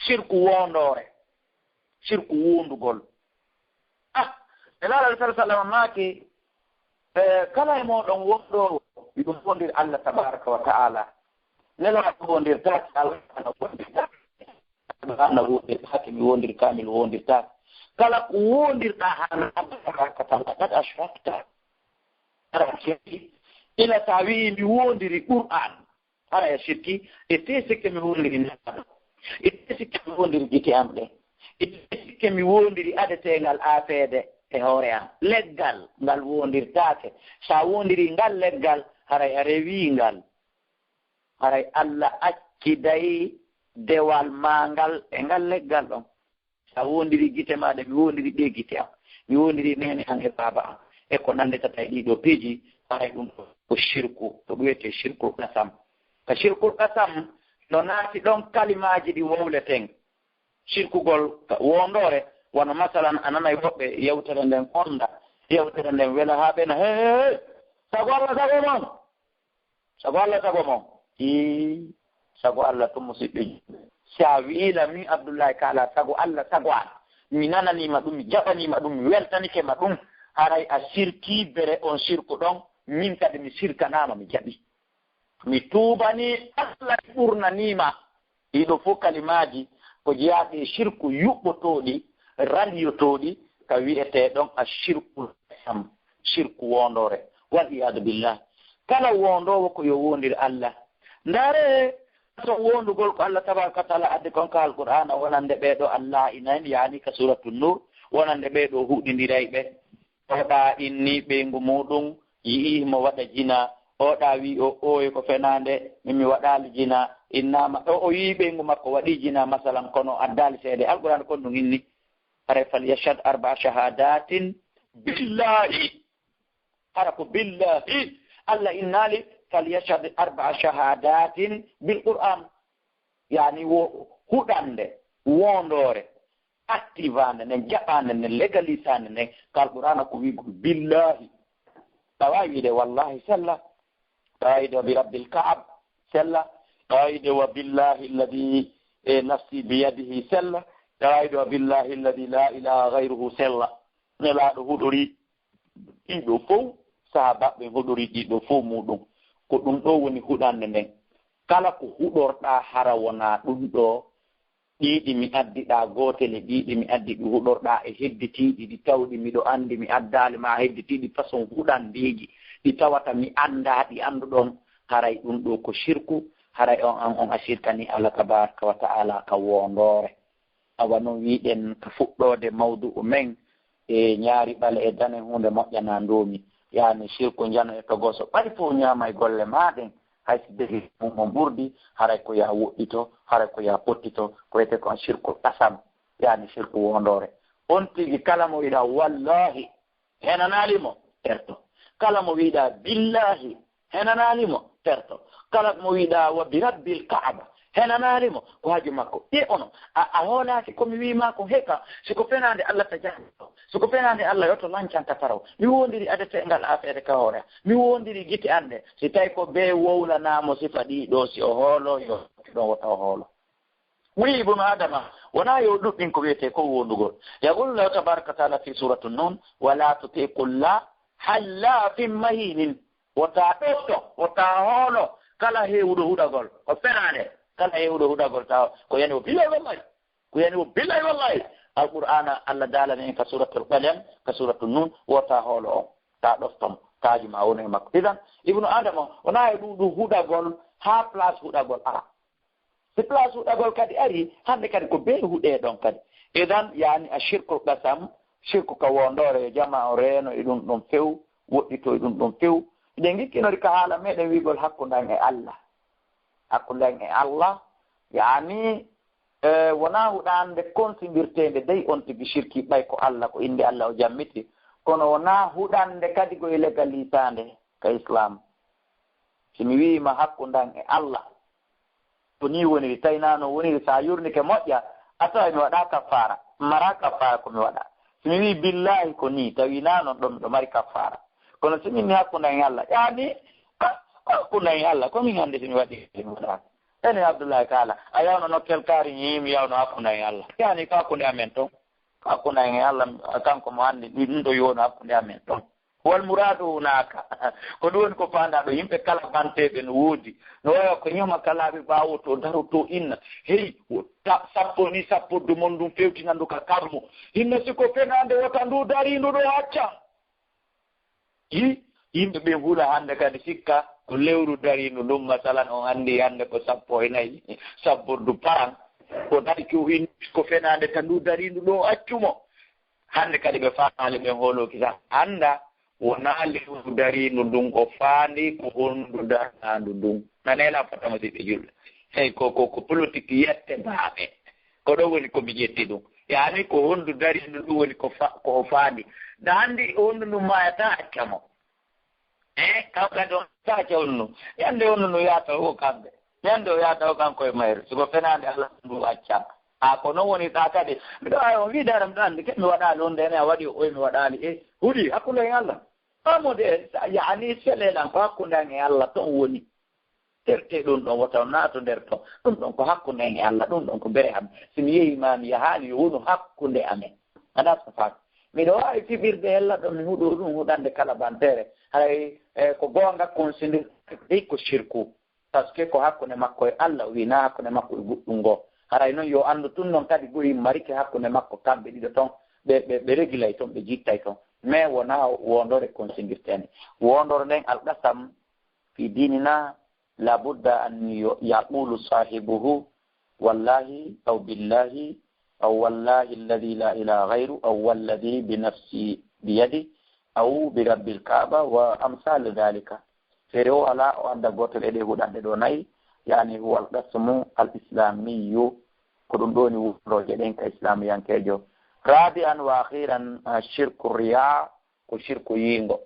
Shirku woondoore. Shirku woondugol. Ah, Nelaaɗo alayhi salaatu wa salaam maaki, eh, kala e mooɗon woondoowo, yo woondir Allah tabaaraka wa ta'ala. Nelaaɗo woondirtaake, Allah ana woondirtaake. Allah ana woondirtaake, mi woondir kaamil woondirtaake. Kala ko woondirɗaa hara Allah tabaaraka wa ta'ala, qad ashrakta. Hara shirki. Ila so a wi'i mi woondiri Qur'aan. Hara e shirki, e tee sikke mi woondiri Nelaaɗo. E tee sikke mi woondiri gite am ɗe. E tee sikke mi woondiri adeteengal aafeede e hoore am. Leggal ngal woondirtaake. So a woondiri ngal leggal, haray a rewii ngal. Haray Allah acciday dewal maa ngal e ngal leggal ɗon. So a woondiri gite maa ɗe, mi woondiri ɗee gite am, mi woondiri neene am e baaba am, e ko nannditata e ɗii ɗoo piiji, haray ɗum ko shirku, ko ɗum wiyetee shirkul qasam. Ka shirkul qasam no naati ɗon kalimaaji ɗi wowleten. Shirkugol ka woondoore, wano masalan, a nanay woɓɓe yewtere nden honda, yewtere nden wela haa ɓe na, "Hey, hey, hey, sago Allah, sago mon." Sago Allah, sago mon. Ii, sago Allah tun, musiɓɓe julɓe. Si a wi'ii lan, min Abdullahi Kala, sago Allah, sago an, mi nananii ma ɗum, mi jaɓanii ma ɗum, mi weltanike ma ɗum, haray a sirkii bere on sirku ɗon, min kadi mi sirkanaama, mi jaɓi. Mi tuubanii Allah, mi ɓurnanii ma. Ɗii ɗoo fof kalimaaji ko jeyaaɗi e sirku yuɓɓotooɗi, raliyotooɗi, ka wi'etee ɗon a shirkul qasam, sirku woondoore. Wal iyaadu billah. Kala woondoowo ko yo woondir Allah. Ndaaree, so woondugol ko Allah tabaaraka wa ta'ala addi kon ka Alqur'aana, wonande ɓee ɗoo Allah ina en, yaani ka Suuratu Nuur, wonande ɓee ɗoo huɗindirayɓe. Oɗa inni ɓeyngu muuɗum, yi'ii mo waɗa jina. Oɗa wi'i o, "Ooye, ko fenaande, min mi waɗaali jina." Innaama, o, o yi'ii ɓeyngu makko waɗii jina, masalan, kono addaali seede. Alqur'aana kon ɗum inni. Hara, "Falyashhad arba'a shahadatin billahi." Hara ko billahi. Allah innaali, "Falyashhad arba'a shahadatin bil Qur'an." Yaani wo huɗande, woondoore, activaande nden, jaɓaande nden, legalisaande nden, ka Alqur'aana ko wi'ugol billahi. Tawa wi'ude wallahi sella. Tawa wi'ude wa bi rabbil Ka'ab sella. Tawa wi'ude wa billahi alladhi, e, nafsi biyadihi sella. Tawa wi'ude wa billahi alladhi la ilaha ghayruhu sella. Nelaaɗo huɗori ɗii ɗoo fow, sahaabaaɓe huɗori ɗii ɗoo fow muuɗum. Ko ɗum ɗoo woni huɗande nden. Kala ko huɗorɗaa hara wonaa ɗum ɗoo, ɗii ɗi mi addi ɗaa, gootel e ɗii ɗi mi addi ɗi huɗorɗaa e hedditiiɗi ɗi tawɗi miɗo anndi mi addaali ma hedditiiɗi façon huɗandeeji ɗi tawata mi anndaa ɗi annduɗon, haray ɗum ɗoo ko sirku, haray on an on a sirkanii Allah tabaaraka wa ta'ala ka woondoore. Awa non wi'ɗen ka fuɗɗoode mawdu'u men, e ñaari ɓale e dane huunde moƴƴanaa ndoomi. Yaani sirku njano e togoso ɓay fof ñaamay golle maa ɗen, hay si dege mum on ɓurdi, haray ko yaa woɗɗito, haray ko yaa pottito, ko wiyetee ko sirku qasam, yaani sirku woondoore. On tigi kala mo wi'ɗaa wallahi, henanaali mo, perto. Kala mo wi'ɗaa billahi, henanaali mo, perto. Kala mo wi'ɗaa wa bi rabbil Ka'aba, Henanaali mo ko haaju makko. Ƴe ono, a, a hoolaaki ko mi wii maa ko heka, si ko fenaande Allah ta janngo, si ko fenaande Allah yo to lancanta faraw. Mi wondiri adetengal afeere ka hoore, mi wondiri gite anɗe, si tawi ko bee wowlanaa mo sifa ɗii ɗoo, si o hoolo, yo ɗon wota o hoolo. Wii Ibnu Adama, wonaa yo ɗuɗɗin ko wiyetee ko wondugol. Yaqulu Allahu tabaraka wa taala fi suratu Nun, wala tuti kulla hallafin mahinin. Wota ɗofto, wota hoolo kala heewuɗo huɗagol. Ko fenaande kala heewuɗo huɗagol taw ko yani o billay wallahi. Ko yani o billay wallahi. Alqur'ana Allah daalani en ka suratul Qalam, ka suratul Nun, wota hoolo on. Ta ɗofto mo, taaju ma woni e makko. Idan, Ibnu Adama, wonaa e ɗuɗu huɗagol haa place huɗagol ara. Si place huɗagol kadi ari, hannde kadi ko bee huɗe ɗon kadi. Idan, yani a shirkul qasam, shirku ka wondoore, yo jama o reeno e ɗum ɗon few, woɗɗito e ɗum ɗon few. Eɗen ngikkinori ka haala meɗen wiigol hakkundan e Allah. Hakkundan e Allah, yani, e, wonaa huɗande konsindirteende dey on tigi shirki ɓay ko Allah, ko innde Allah o jammiti. Kono wonaa huɗande kadi ko e legalisaande ka Islam. Si mi wiima hakkundan e Allah, ko nii woniri, tawi naa noon woniri, so a yurnike moƴƴa, a tawa mi waɗa kaffaara, mara kaffaara ko mi waɗa. Si mi wii billaahi ko nii, tawi naa noon ɗo miɗo mari kaffaara. Kono si min mi hakkundan e Allah, yaani, ko, ko hakkundan e Allah, ko min hannde si mi waɗi, si mi waɗaaka. Ene Abdullahi Kaala, a yawno nokkel kaari, mi yawno hakkundan e Allah. Yaani, ko hakkunde amen ton. Ko hakkunde amen e Allah, kanko mo anndi, ɗum ɗo yono hakkunde amen ton. Wal muraadu hunaaka. Ko ɗum woni ko faandaa ɗo, yimɓe kala banteeɓe no woodi. No wayi ko ñoma kalaaɓe ɓaawo to daro to inna. Hey, ta-, sappo ni, sappo du mon ɗum fewtinandu ka kammu. Inna si ko fenaande wota ndu dariindu ɗo acca. Yi, yimɓe ɓe hula hannde kadi sikka ko lewru dariindu ndun, masalan, on anndi hannde ko sappo e nayi, sappo du paran. Ko dari ko in-, ko fenaande ta ndu dariindu ɗo accu mo. Hannde kadi ɓe faamaali ɓen hoolooki tan. Annda wonaa lewru dariindu ndun o faandi, ko hondu darnaandu ndun. Nanee lan fota musiɓɓe julɓe. Hey, ko, ko, ko politique yette baaɓe. Ko ɗo woni ko mi ƴetti ɗum. Yaani ko hondu dariindu ndun woni ko fa-, ko o faandi. Da anndi hondu ndun maayata acca mo. Eh, kaw kadi on saaca hondu ndun. Yande hondu ndun yaata o kamɓe. Yande o yaata o kanko e mayru. Siko fenaande Allah ndu acca. A ko non woni ɗa kadi. Miɗo awi on wiide aɗa miɗo anndi ke mi waɗaali on ndene a waɗi o oy mi waɗaali. E huɗi hakkunde en Allah. Amo de, sa-, yaani selelan ko hakkunde an e Allah ton woni. Terte ɗum ɗon wota on naato nder ton. Ɗum ɗon ko hakkunde an e Allah, ɗum ɗon ko bere am. Si mi yehi ma mi yahaali yo wonu hakkunde amen. Aɗa safaak. Miɗo waawi fiɓirde hella ɗon mi huɗo ɗum huɗande kala bantere. Haray, eh, ko goonga konsindir dey ko shirku. Parce que ko hakkunde makko e Allah, o wi na hakkunde makko e goɗɗum ngoo. Haray noon yo anndu tun noon kadi goyi marike hakkunde makko kamɓe ɗiɗo ton, ɓe, ɓe, ɓe regilay ton, ɓe jittay ton. Mais wonaa wondore konsindirteende. Wondore nden alqasam fi diinina, la budda an yo-, yaqulu saahibuhu, wallahi aw billahi aw wallahi alladhi la ilaha ghayru aw walladhi bi nafsi biyadi aw bi rabbil kaaba wa amsal dhalika. Feere o alaa o adda gootel e ɗee huɗanɗe ɗoo nayi, yaani huwa al-qasmu al-islamiyu, ko ɗum ɗoo woni wondooje ɗen ka islamiyankeejo. Rabi'an wa akhiran, ah, shirku riya, ko shirku yiingo.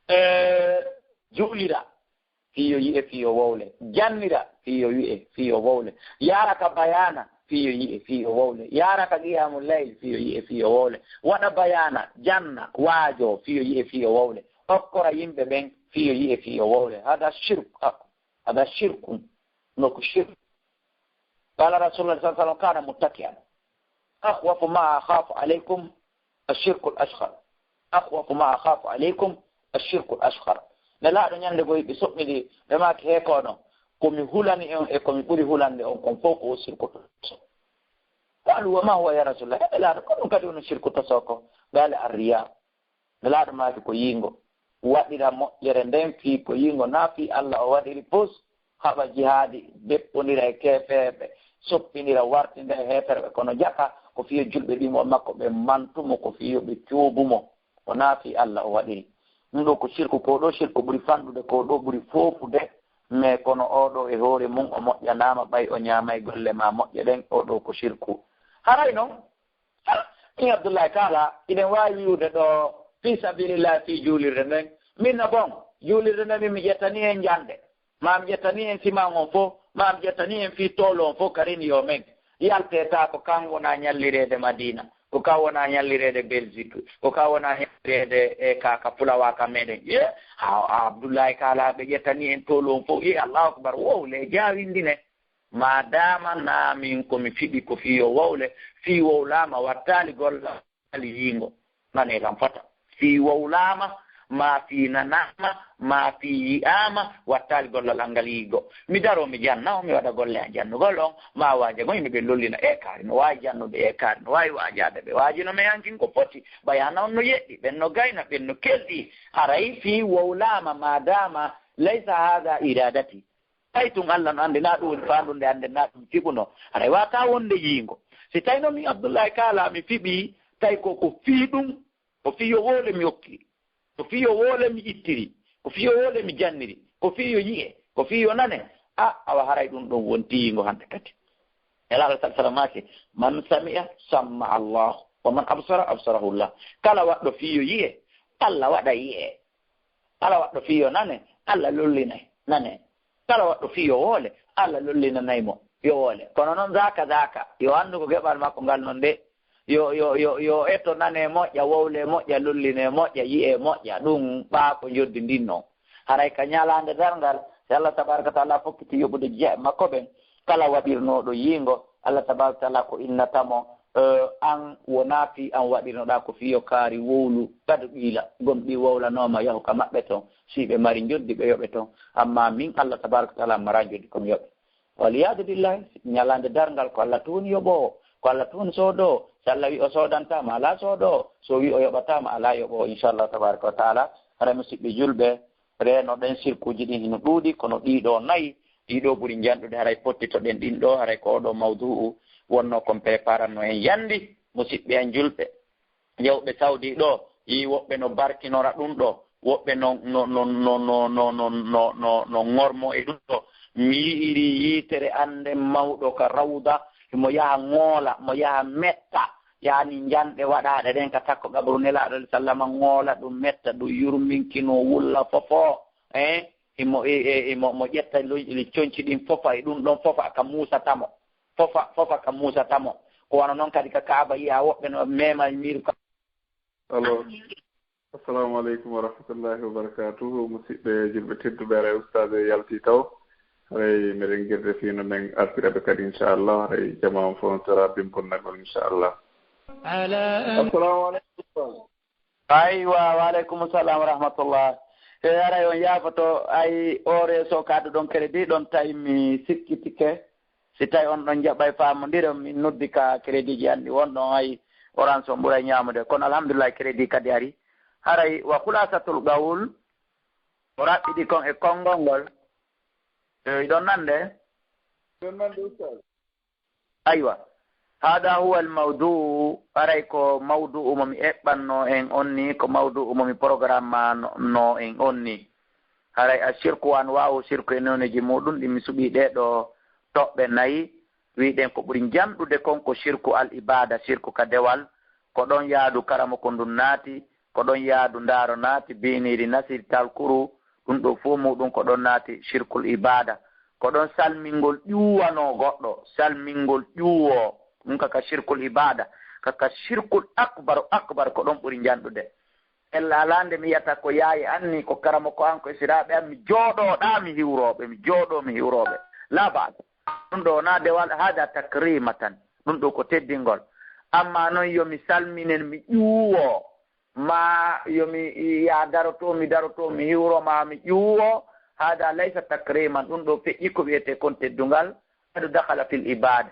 E, juulira, fii yo yi'e, fii yo wowle. Jannira, fii yo wi'e, fii yo wowle. Yaara ka bayaana, fii yo yi'e, fii yo wowle. Yaara ka qiyaamu layl, fii yo yi'e, fii yo wowle. Waɗa bayaana, janna, waajo, fii yo yi'e, fii yo wowle. Okkora yimɓe ɓen, fii yo yi'e, fii yo wowle. Hada shirk, hada shirkun. No ko shirk. Qala Rasulullah sallallahu alaihi wasallam kana muttaki'an. Akhwafu ma akhafu alaykum ash-shirku al-asghar. Akhwafu ma akhafu alaykum ash-shirku al-asghar. Nelaaɗo ñande goo ɓe soɓɓidi, ɓe maaki, "Hee ko onon, ko mi hulani on e ko mi ɓuri hulande on kon fof ko o shirku toso." Qalu, "Wa ma huwa ya Rasulullah?" He Nelaaɗo, ko ɗum kadi woni shirku toso ko? Qala ar-riya. Nelaaɗo maaki ko yiingo. Waɗira moƴƴere nden fii ko yiingo, naa fii Allah o waɗiri pus, haɓa jihaadi, deppondira e keefeeɓe, soppindira, wartindira e heeferɓe, kono jaka ko fii yo julɓe ɗimo makko ɓe mantu mo, ko fii yo ɓe coobu mo, ko naa fii Allah o waɗiri. Ɗum ɗoo ko shirku, ko ɗoo shirku ɓuri fanɗude, ko ɗoo ɓuri foofude, mais kono oo ɗoo e hoore mum o moƴƴanaama, ɓay o ñaamay golle maa moƴƴe ɗen, oo ɗoo ko shirku. Haray non, Min Abdullahi Taala, iɗen waawi wi'ude ɗo fii sabilillahi fii juulirde nden. Min no bon, juulirde nden min mi ƴettani hen jannde. Maam ƴettani en siman on fof, maam ƴettani en fii toolo on fof, karini yo men yaltee taa ko kan wona ñallireede Madina, ko kan wona ñallireede Belgique, ko kan wona ñallireede e ka, ka Pulawa ka meɗen. Ye, a, a Abdullahi Kala ɓe ƴettani en toolo on fof. Ye, Allahu Akbar, wowle jaawindine. Maadaama naa min ko mi fiɓi ko fii yo wowle, fii wowlaama wattaali golla. Ali yiingo, nane kam fota. Fii wowlaama, maa fii nanaama, maa fii yi'aama, wattaali gollal an ngal yiigo. Mi daroo, mi janna on, mi waɗa golle an jannugol on, maa waajago yimɓe ɓe lollina, e kaari no waawi jannude, e kaari no waawi waajaade, ɓe waajino men hankin ko foti, ɓay hana on no yeɗɗi, ɓen no gayna, ɓen no kelɗi. Haray fii wowlaama, maadaama laysa haada iradati. Tawi tun Alla no anndi naa ɗum woni faandu nde annden naa ɗum fiɓuno. Haray waawataa wonde yiingo. Si tawi noon min Abdullahi Kaala mi fiɓii, tawi ko, ko fii ɗum, ko fii yo woole mi okki, ko fii yo woole mi ittiri, ko fii yo woole mi janniri, ko fii yo yi'e, ko fii yo nane, a, awa haray ɗum ɗon wonti yiingo hannde kadi. Nelaaɗo sal-, sallam maaki, "Man sami'a samma Allah, wa man absara absarahu Allah." Kala waɗɗo fii yo yi'e, Alla waɗa yi'e. Kala waɗɗo fii yo nane, Alla lollinay nane. Kala waɗɗo fii yo woole, Alla lollinanay mo yo woole. Kono noon, zaaka zaaka, yo anndu ko geɓal makko ngal noon de. Yo, yo, yo, yo eto nane moƴƴa, wowle moƴƴa, lolline moƴƴa, yi'e moƴƴa. Ɗum ɓaa ko njoddi ndin noon. Haray ka ñalaande darngal, si Allah tabaaraka wa taala fokkiti yoɓude jiyaaɓe makko ɓen, kala waɗirnooɗo yiingo, Allah tabaaraka wa taala ko innata mo, eh, an wonaa fii an waɗirnoɗaa, ko fii yo kaari wowlu, kadu ɓiila, gomɗii wowlanooma yahu ka maɓɓe ton, si ɓe mari njoddi ɓe yoɓe ton, ammaa min Allah tabaaraka wa taala maraa njoddi ko mi yoɓe. Wal iyaadu billahi, ñalaande darngal ko Allah tun woni yoɓoowo, ko Allah tun woni soodoowo, si Allah wi o soodantaa ma alaa soodoowo, so wi o yoɓataa ma alaa yoɓoowo, inchallahu tabaaraka wa taala. Hara musidɓe julɓe, reeno ɗen sirkuuji ɗin hino ɗuuɗi, kono ɗii ɗoo nayi, ɗii ɗoo ɓuri njanɗude, haray pottitoɗen ɗin ɗoo, haray ko oo ɗoo mawdu'u wonnoo kon préparanno en yandi, musiɓɓe en julɓe. Yewɓe Saudi ɗoo, yii woɓɓe no barkinora ɗum ɗoo, woɓɓe no, no, no ŋormo e ɗum ɗoo. Mi yi'iri yiitere annden mawɗo ka rawda, himo yaha ŋoola, mo yaha metta, yaani njanɗe waɗaaɗe ɗen ka takko qabru Nelaaɗo sallama, ŋoola ɗum metta, ɗum yurminkinoo, wulla fofo, eh? Himo, e, e, himo, mo ƴetta lo-, conci ɗin fofa e ɗum ɗon fofa ka muusata mo. Fofa, fofa ka muusata mo. Ko wano non kadi ka Kaaba yi'a woɓɓe no mema e miiru ka. Allo. Assalamu aleykum wa rahmatullahi wa barakatuhu. Musidɓe julɓe tedduɓe, haray ustaz e yalti taw. Haray meɗen girde fii no men artira ɓe kadi, inchallah. Haray jamaa on fof no tora bimbonnagol, inchallah. Assalamu aleykum. Aywa, wa aleykum salam wa rahmatullah. E, haray on yaafoto, ay, o reso ka adduɗon crédit ɗon, tawi mi sikkitike. Si tawi on ɗon jaɓay faamondire, min noddi ka crédit ji anndi won ɗon, ay, Orange on ɓuray ñaamude. Kono alhamdulillah, crédit kadi ari. Haray wa khulasatul qawl, o raɓɓiɗi kon e konngol ngol. E, iɗon nande? Ɗon nande, ustaz. Aywa, hada huwa al mawdu'u, haray ko mawdu'u mo mi eɓɓanno en on ni, ko mawdu'u mo mi programmano en on ni. Haray a shirku wa anwa'uhu, shirku e nooneeji muuɗum ɗi mi suɓii ɗee ɗoo toɓɓe nayi, wi'ɗen ko ɓuri njanɗude kon ko shirku al ibada, shirku ka dewal, ko ɗon yaadu karamoko ndun naati, ko ɗon yaadu ndaaro naati, biiniiri nasiri talkuru, ɗum ɗoo fof muuɗum ko ɗon naati shirkul ibada. Ko ɗon salmingol ƴuwanoo goɗɗo, salmingol ƴuwoo, ɗum kaka shirkul ibada, kaka shirkul akbar, akbar ko ɗon ɓuri njanɗude. Ella alaa nde mi yiyata ko yaaye an ni, ko karamoko an, ko esiraaɓe an, mi jooɗoo ɗaa mi hiwrooɓe, mi jooɗoo mi hiwrooɓe. Laa ba'sa. Ɗum ɗoo wonaa dewal, hada takrimatan. Ɗum ɗoo ko teddingol. Ammaa non yo mi salminen, mi ƴuwoo. Ma yo mi ya daroto, mi daroto, mi hiwro ma mi ƴuwo. Hada laysa takriman, ɗum ɗo feƴƴi ko wiyete kon teddungal. Qad dakhala fil ibada.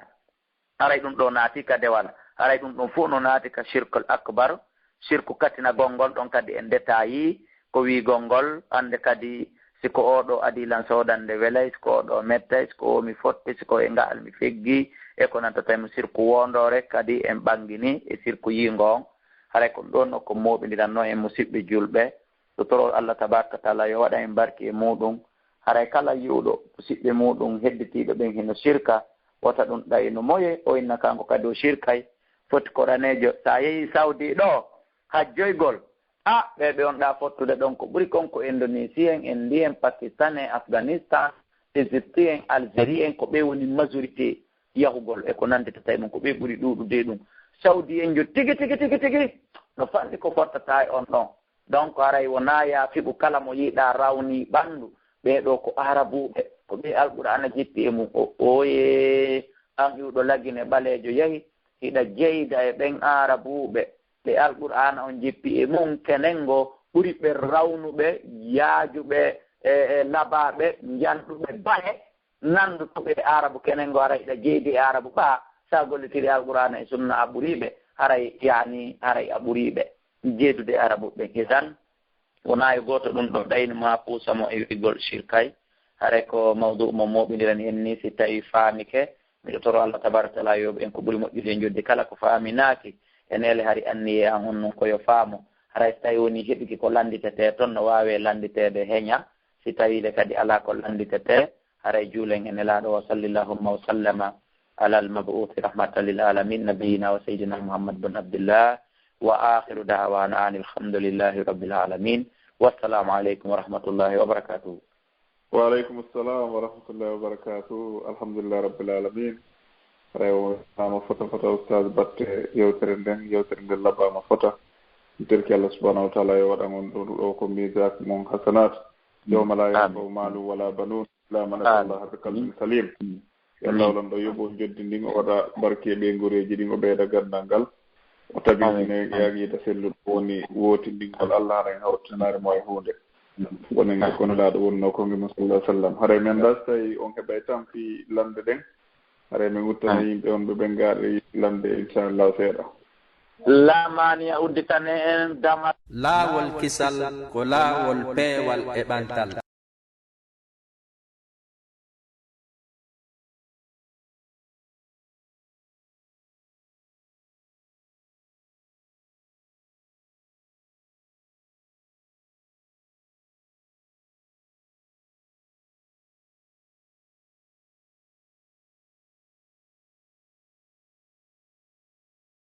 Haray ɗum ɗo naati ka dewal. Haray ɗum ɗum fof no naati ka shirkul akbar. Shirku katinagol ngol ɗon kadi en détail ko wiigol ngol. Hannde kadi si ko oo ɗo adii lan soodande welay, si ko oo ɗo mettay, si ko oo mi fotti, si ko e nga'al mi feggi, e ko nanta tawi mo sirku woondoore kadi en ɓanngini e sirku yiingo on. Haray ko ɗum ɗoon no ko mooɓindiranno en musiɓɓe juulɓe. Ɗo toroo Allah tabaaraka taala yo waɗa en barki e muuɗum. Haray kala yi'uɗo musiɓɓe muuɗum hedditiiɓe ɓen hino sirka, wota ɗum ɗaynu moye, o inna kanko kadi o sirkay. Foti ko raneejo. So a yehii Saudi ɗo, hajjoygol, a, ɓee ɓe on ɗaa fottude ɗon ko ɓuri kon ko Indonésie en, Inde en, Pakistan en, Afghanistan, Égyptien, Algérien, ko ɓe woni majorité yahugol e ko nannditata e ɗum, ko ɓe ɓuri ɗuuɗude e ɗum. Saoudien jo tigi, tigi, tigi, tigi, no fanɗi ko fottata e on ɗon. Donc, haray wonaa yaafiɓu kala mo yiɗaa rawni ɓanndu. Ɓee ɗoo ko Arabuuɓe, ko ɓe Alqur'aana jippi e mum. O, oye, an iwɗo Lagine ɓaleejo yahi, hiɗa jeyda e ɓen Arabuuɓe, ɓe Alqur'aana on jippi e mum, kenen ngo ɓuri ɓe rawnuɓe, yaajuɓe, e, e labaaɓe, njanɗuɓe bahe, nanndutuɓe e Arabu kenen ngo, haray hiɗa jeydi e Arabu ɓaa, sa gollitiri Alqur'aana e Sunna a ɓurii ɓe, haray, yaani, haray a ɓurii ɓe jeydude e Arabu ɓe. Idan, wonaa e gooto ɗum ɗo ɗayni ma puusa mo e wi'gol shirkay. Haray ko mawdu mo mooɓindiren en ni, si tawi faamike, miɗo toro Allah tabaraka taala yoɓ en ko ɓuri moƴƴude e joddi kala ko faaminaaki. E neele hari anniye an on non ko yo faamo. Haray si tawi woni heɓiki ko lannditete toon, no waawe lannditeede heña. Si tawi le kadi alaa ko lannditete, haray juulen e Nelaaɗo o, sallillahumma wa sallama ala al-mab'uuthi rahmatan lil alamin, nabiyina wa sayyidina Muhammad bin Abdillah, wa akhiru da'wana anil hamdulillahi rabbil alamin. Wassalamu alaikum wa rahmatullahi wa barakatuh. Wa alaikum assalam wa rahmatullahi wa barakatuh. Alhamdulillahi rabbil alamin. Rewo nama fota fota Ustaz Batte, yewtere nden, yewtere nden labama fota. Terki Allah subhanahu wa ta'ala yo waɗan on ɗum ɗo ko mizak mon hasanat. Yawma la yanfa'u malun wala banun illa man ata Allah bi qalbin salim. Yo Allah lanɗo yoɓo joddi ndin, o waɗa barke ɓeygureeji ɗin, o ɓeyda ganndal ngal. O tabitine yaqiida selluɗo woni wootindingol Allah, haray hawtanaare mo e huunde. Wonen e ko Nelaaɗo wonnoo ko ngi mo sallallahu alaihi wasallam. Haray men dastay on heɓay tan fii lande ɗen. Haray men uttana yimɓe on ɓe ɓen ngaaɗi lande inchallah seeɗa. Laamaani a udditane en damal. Laawol kisal ko laawol peewal e ɓantal.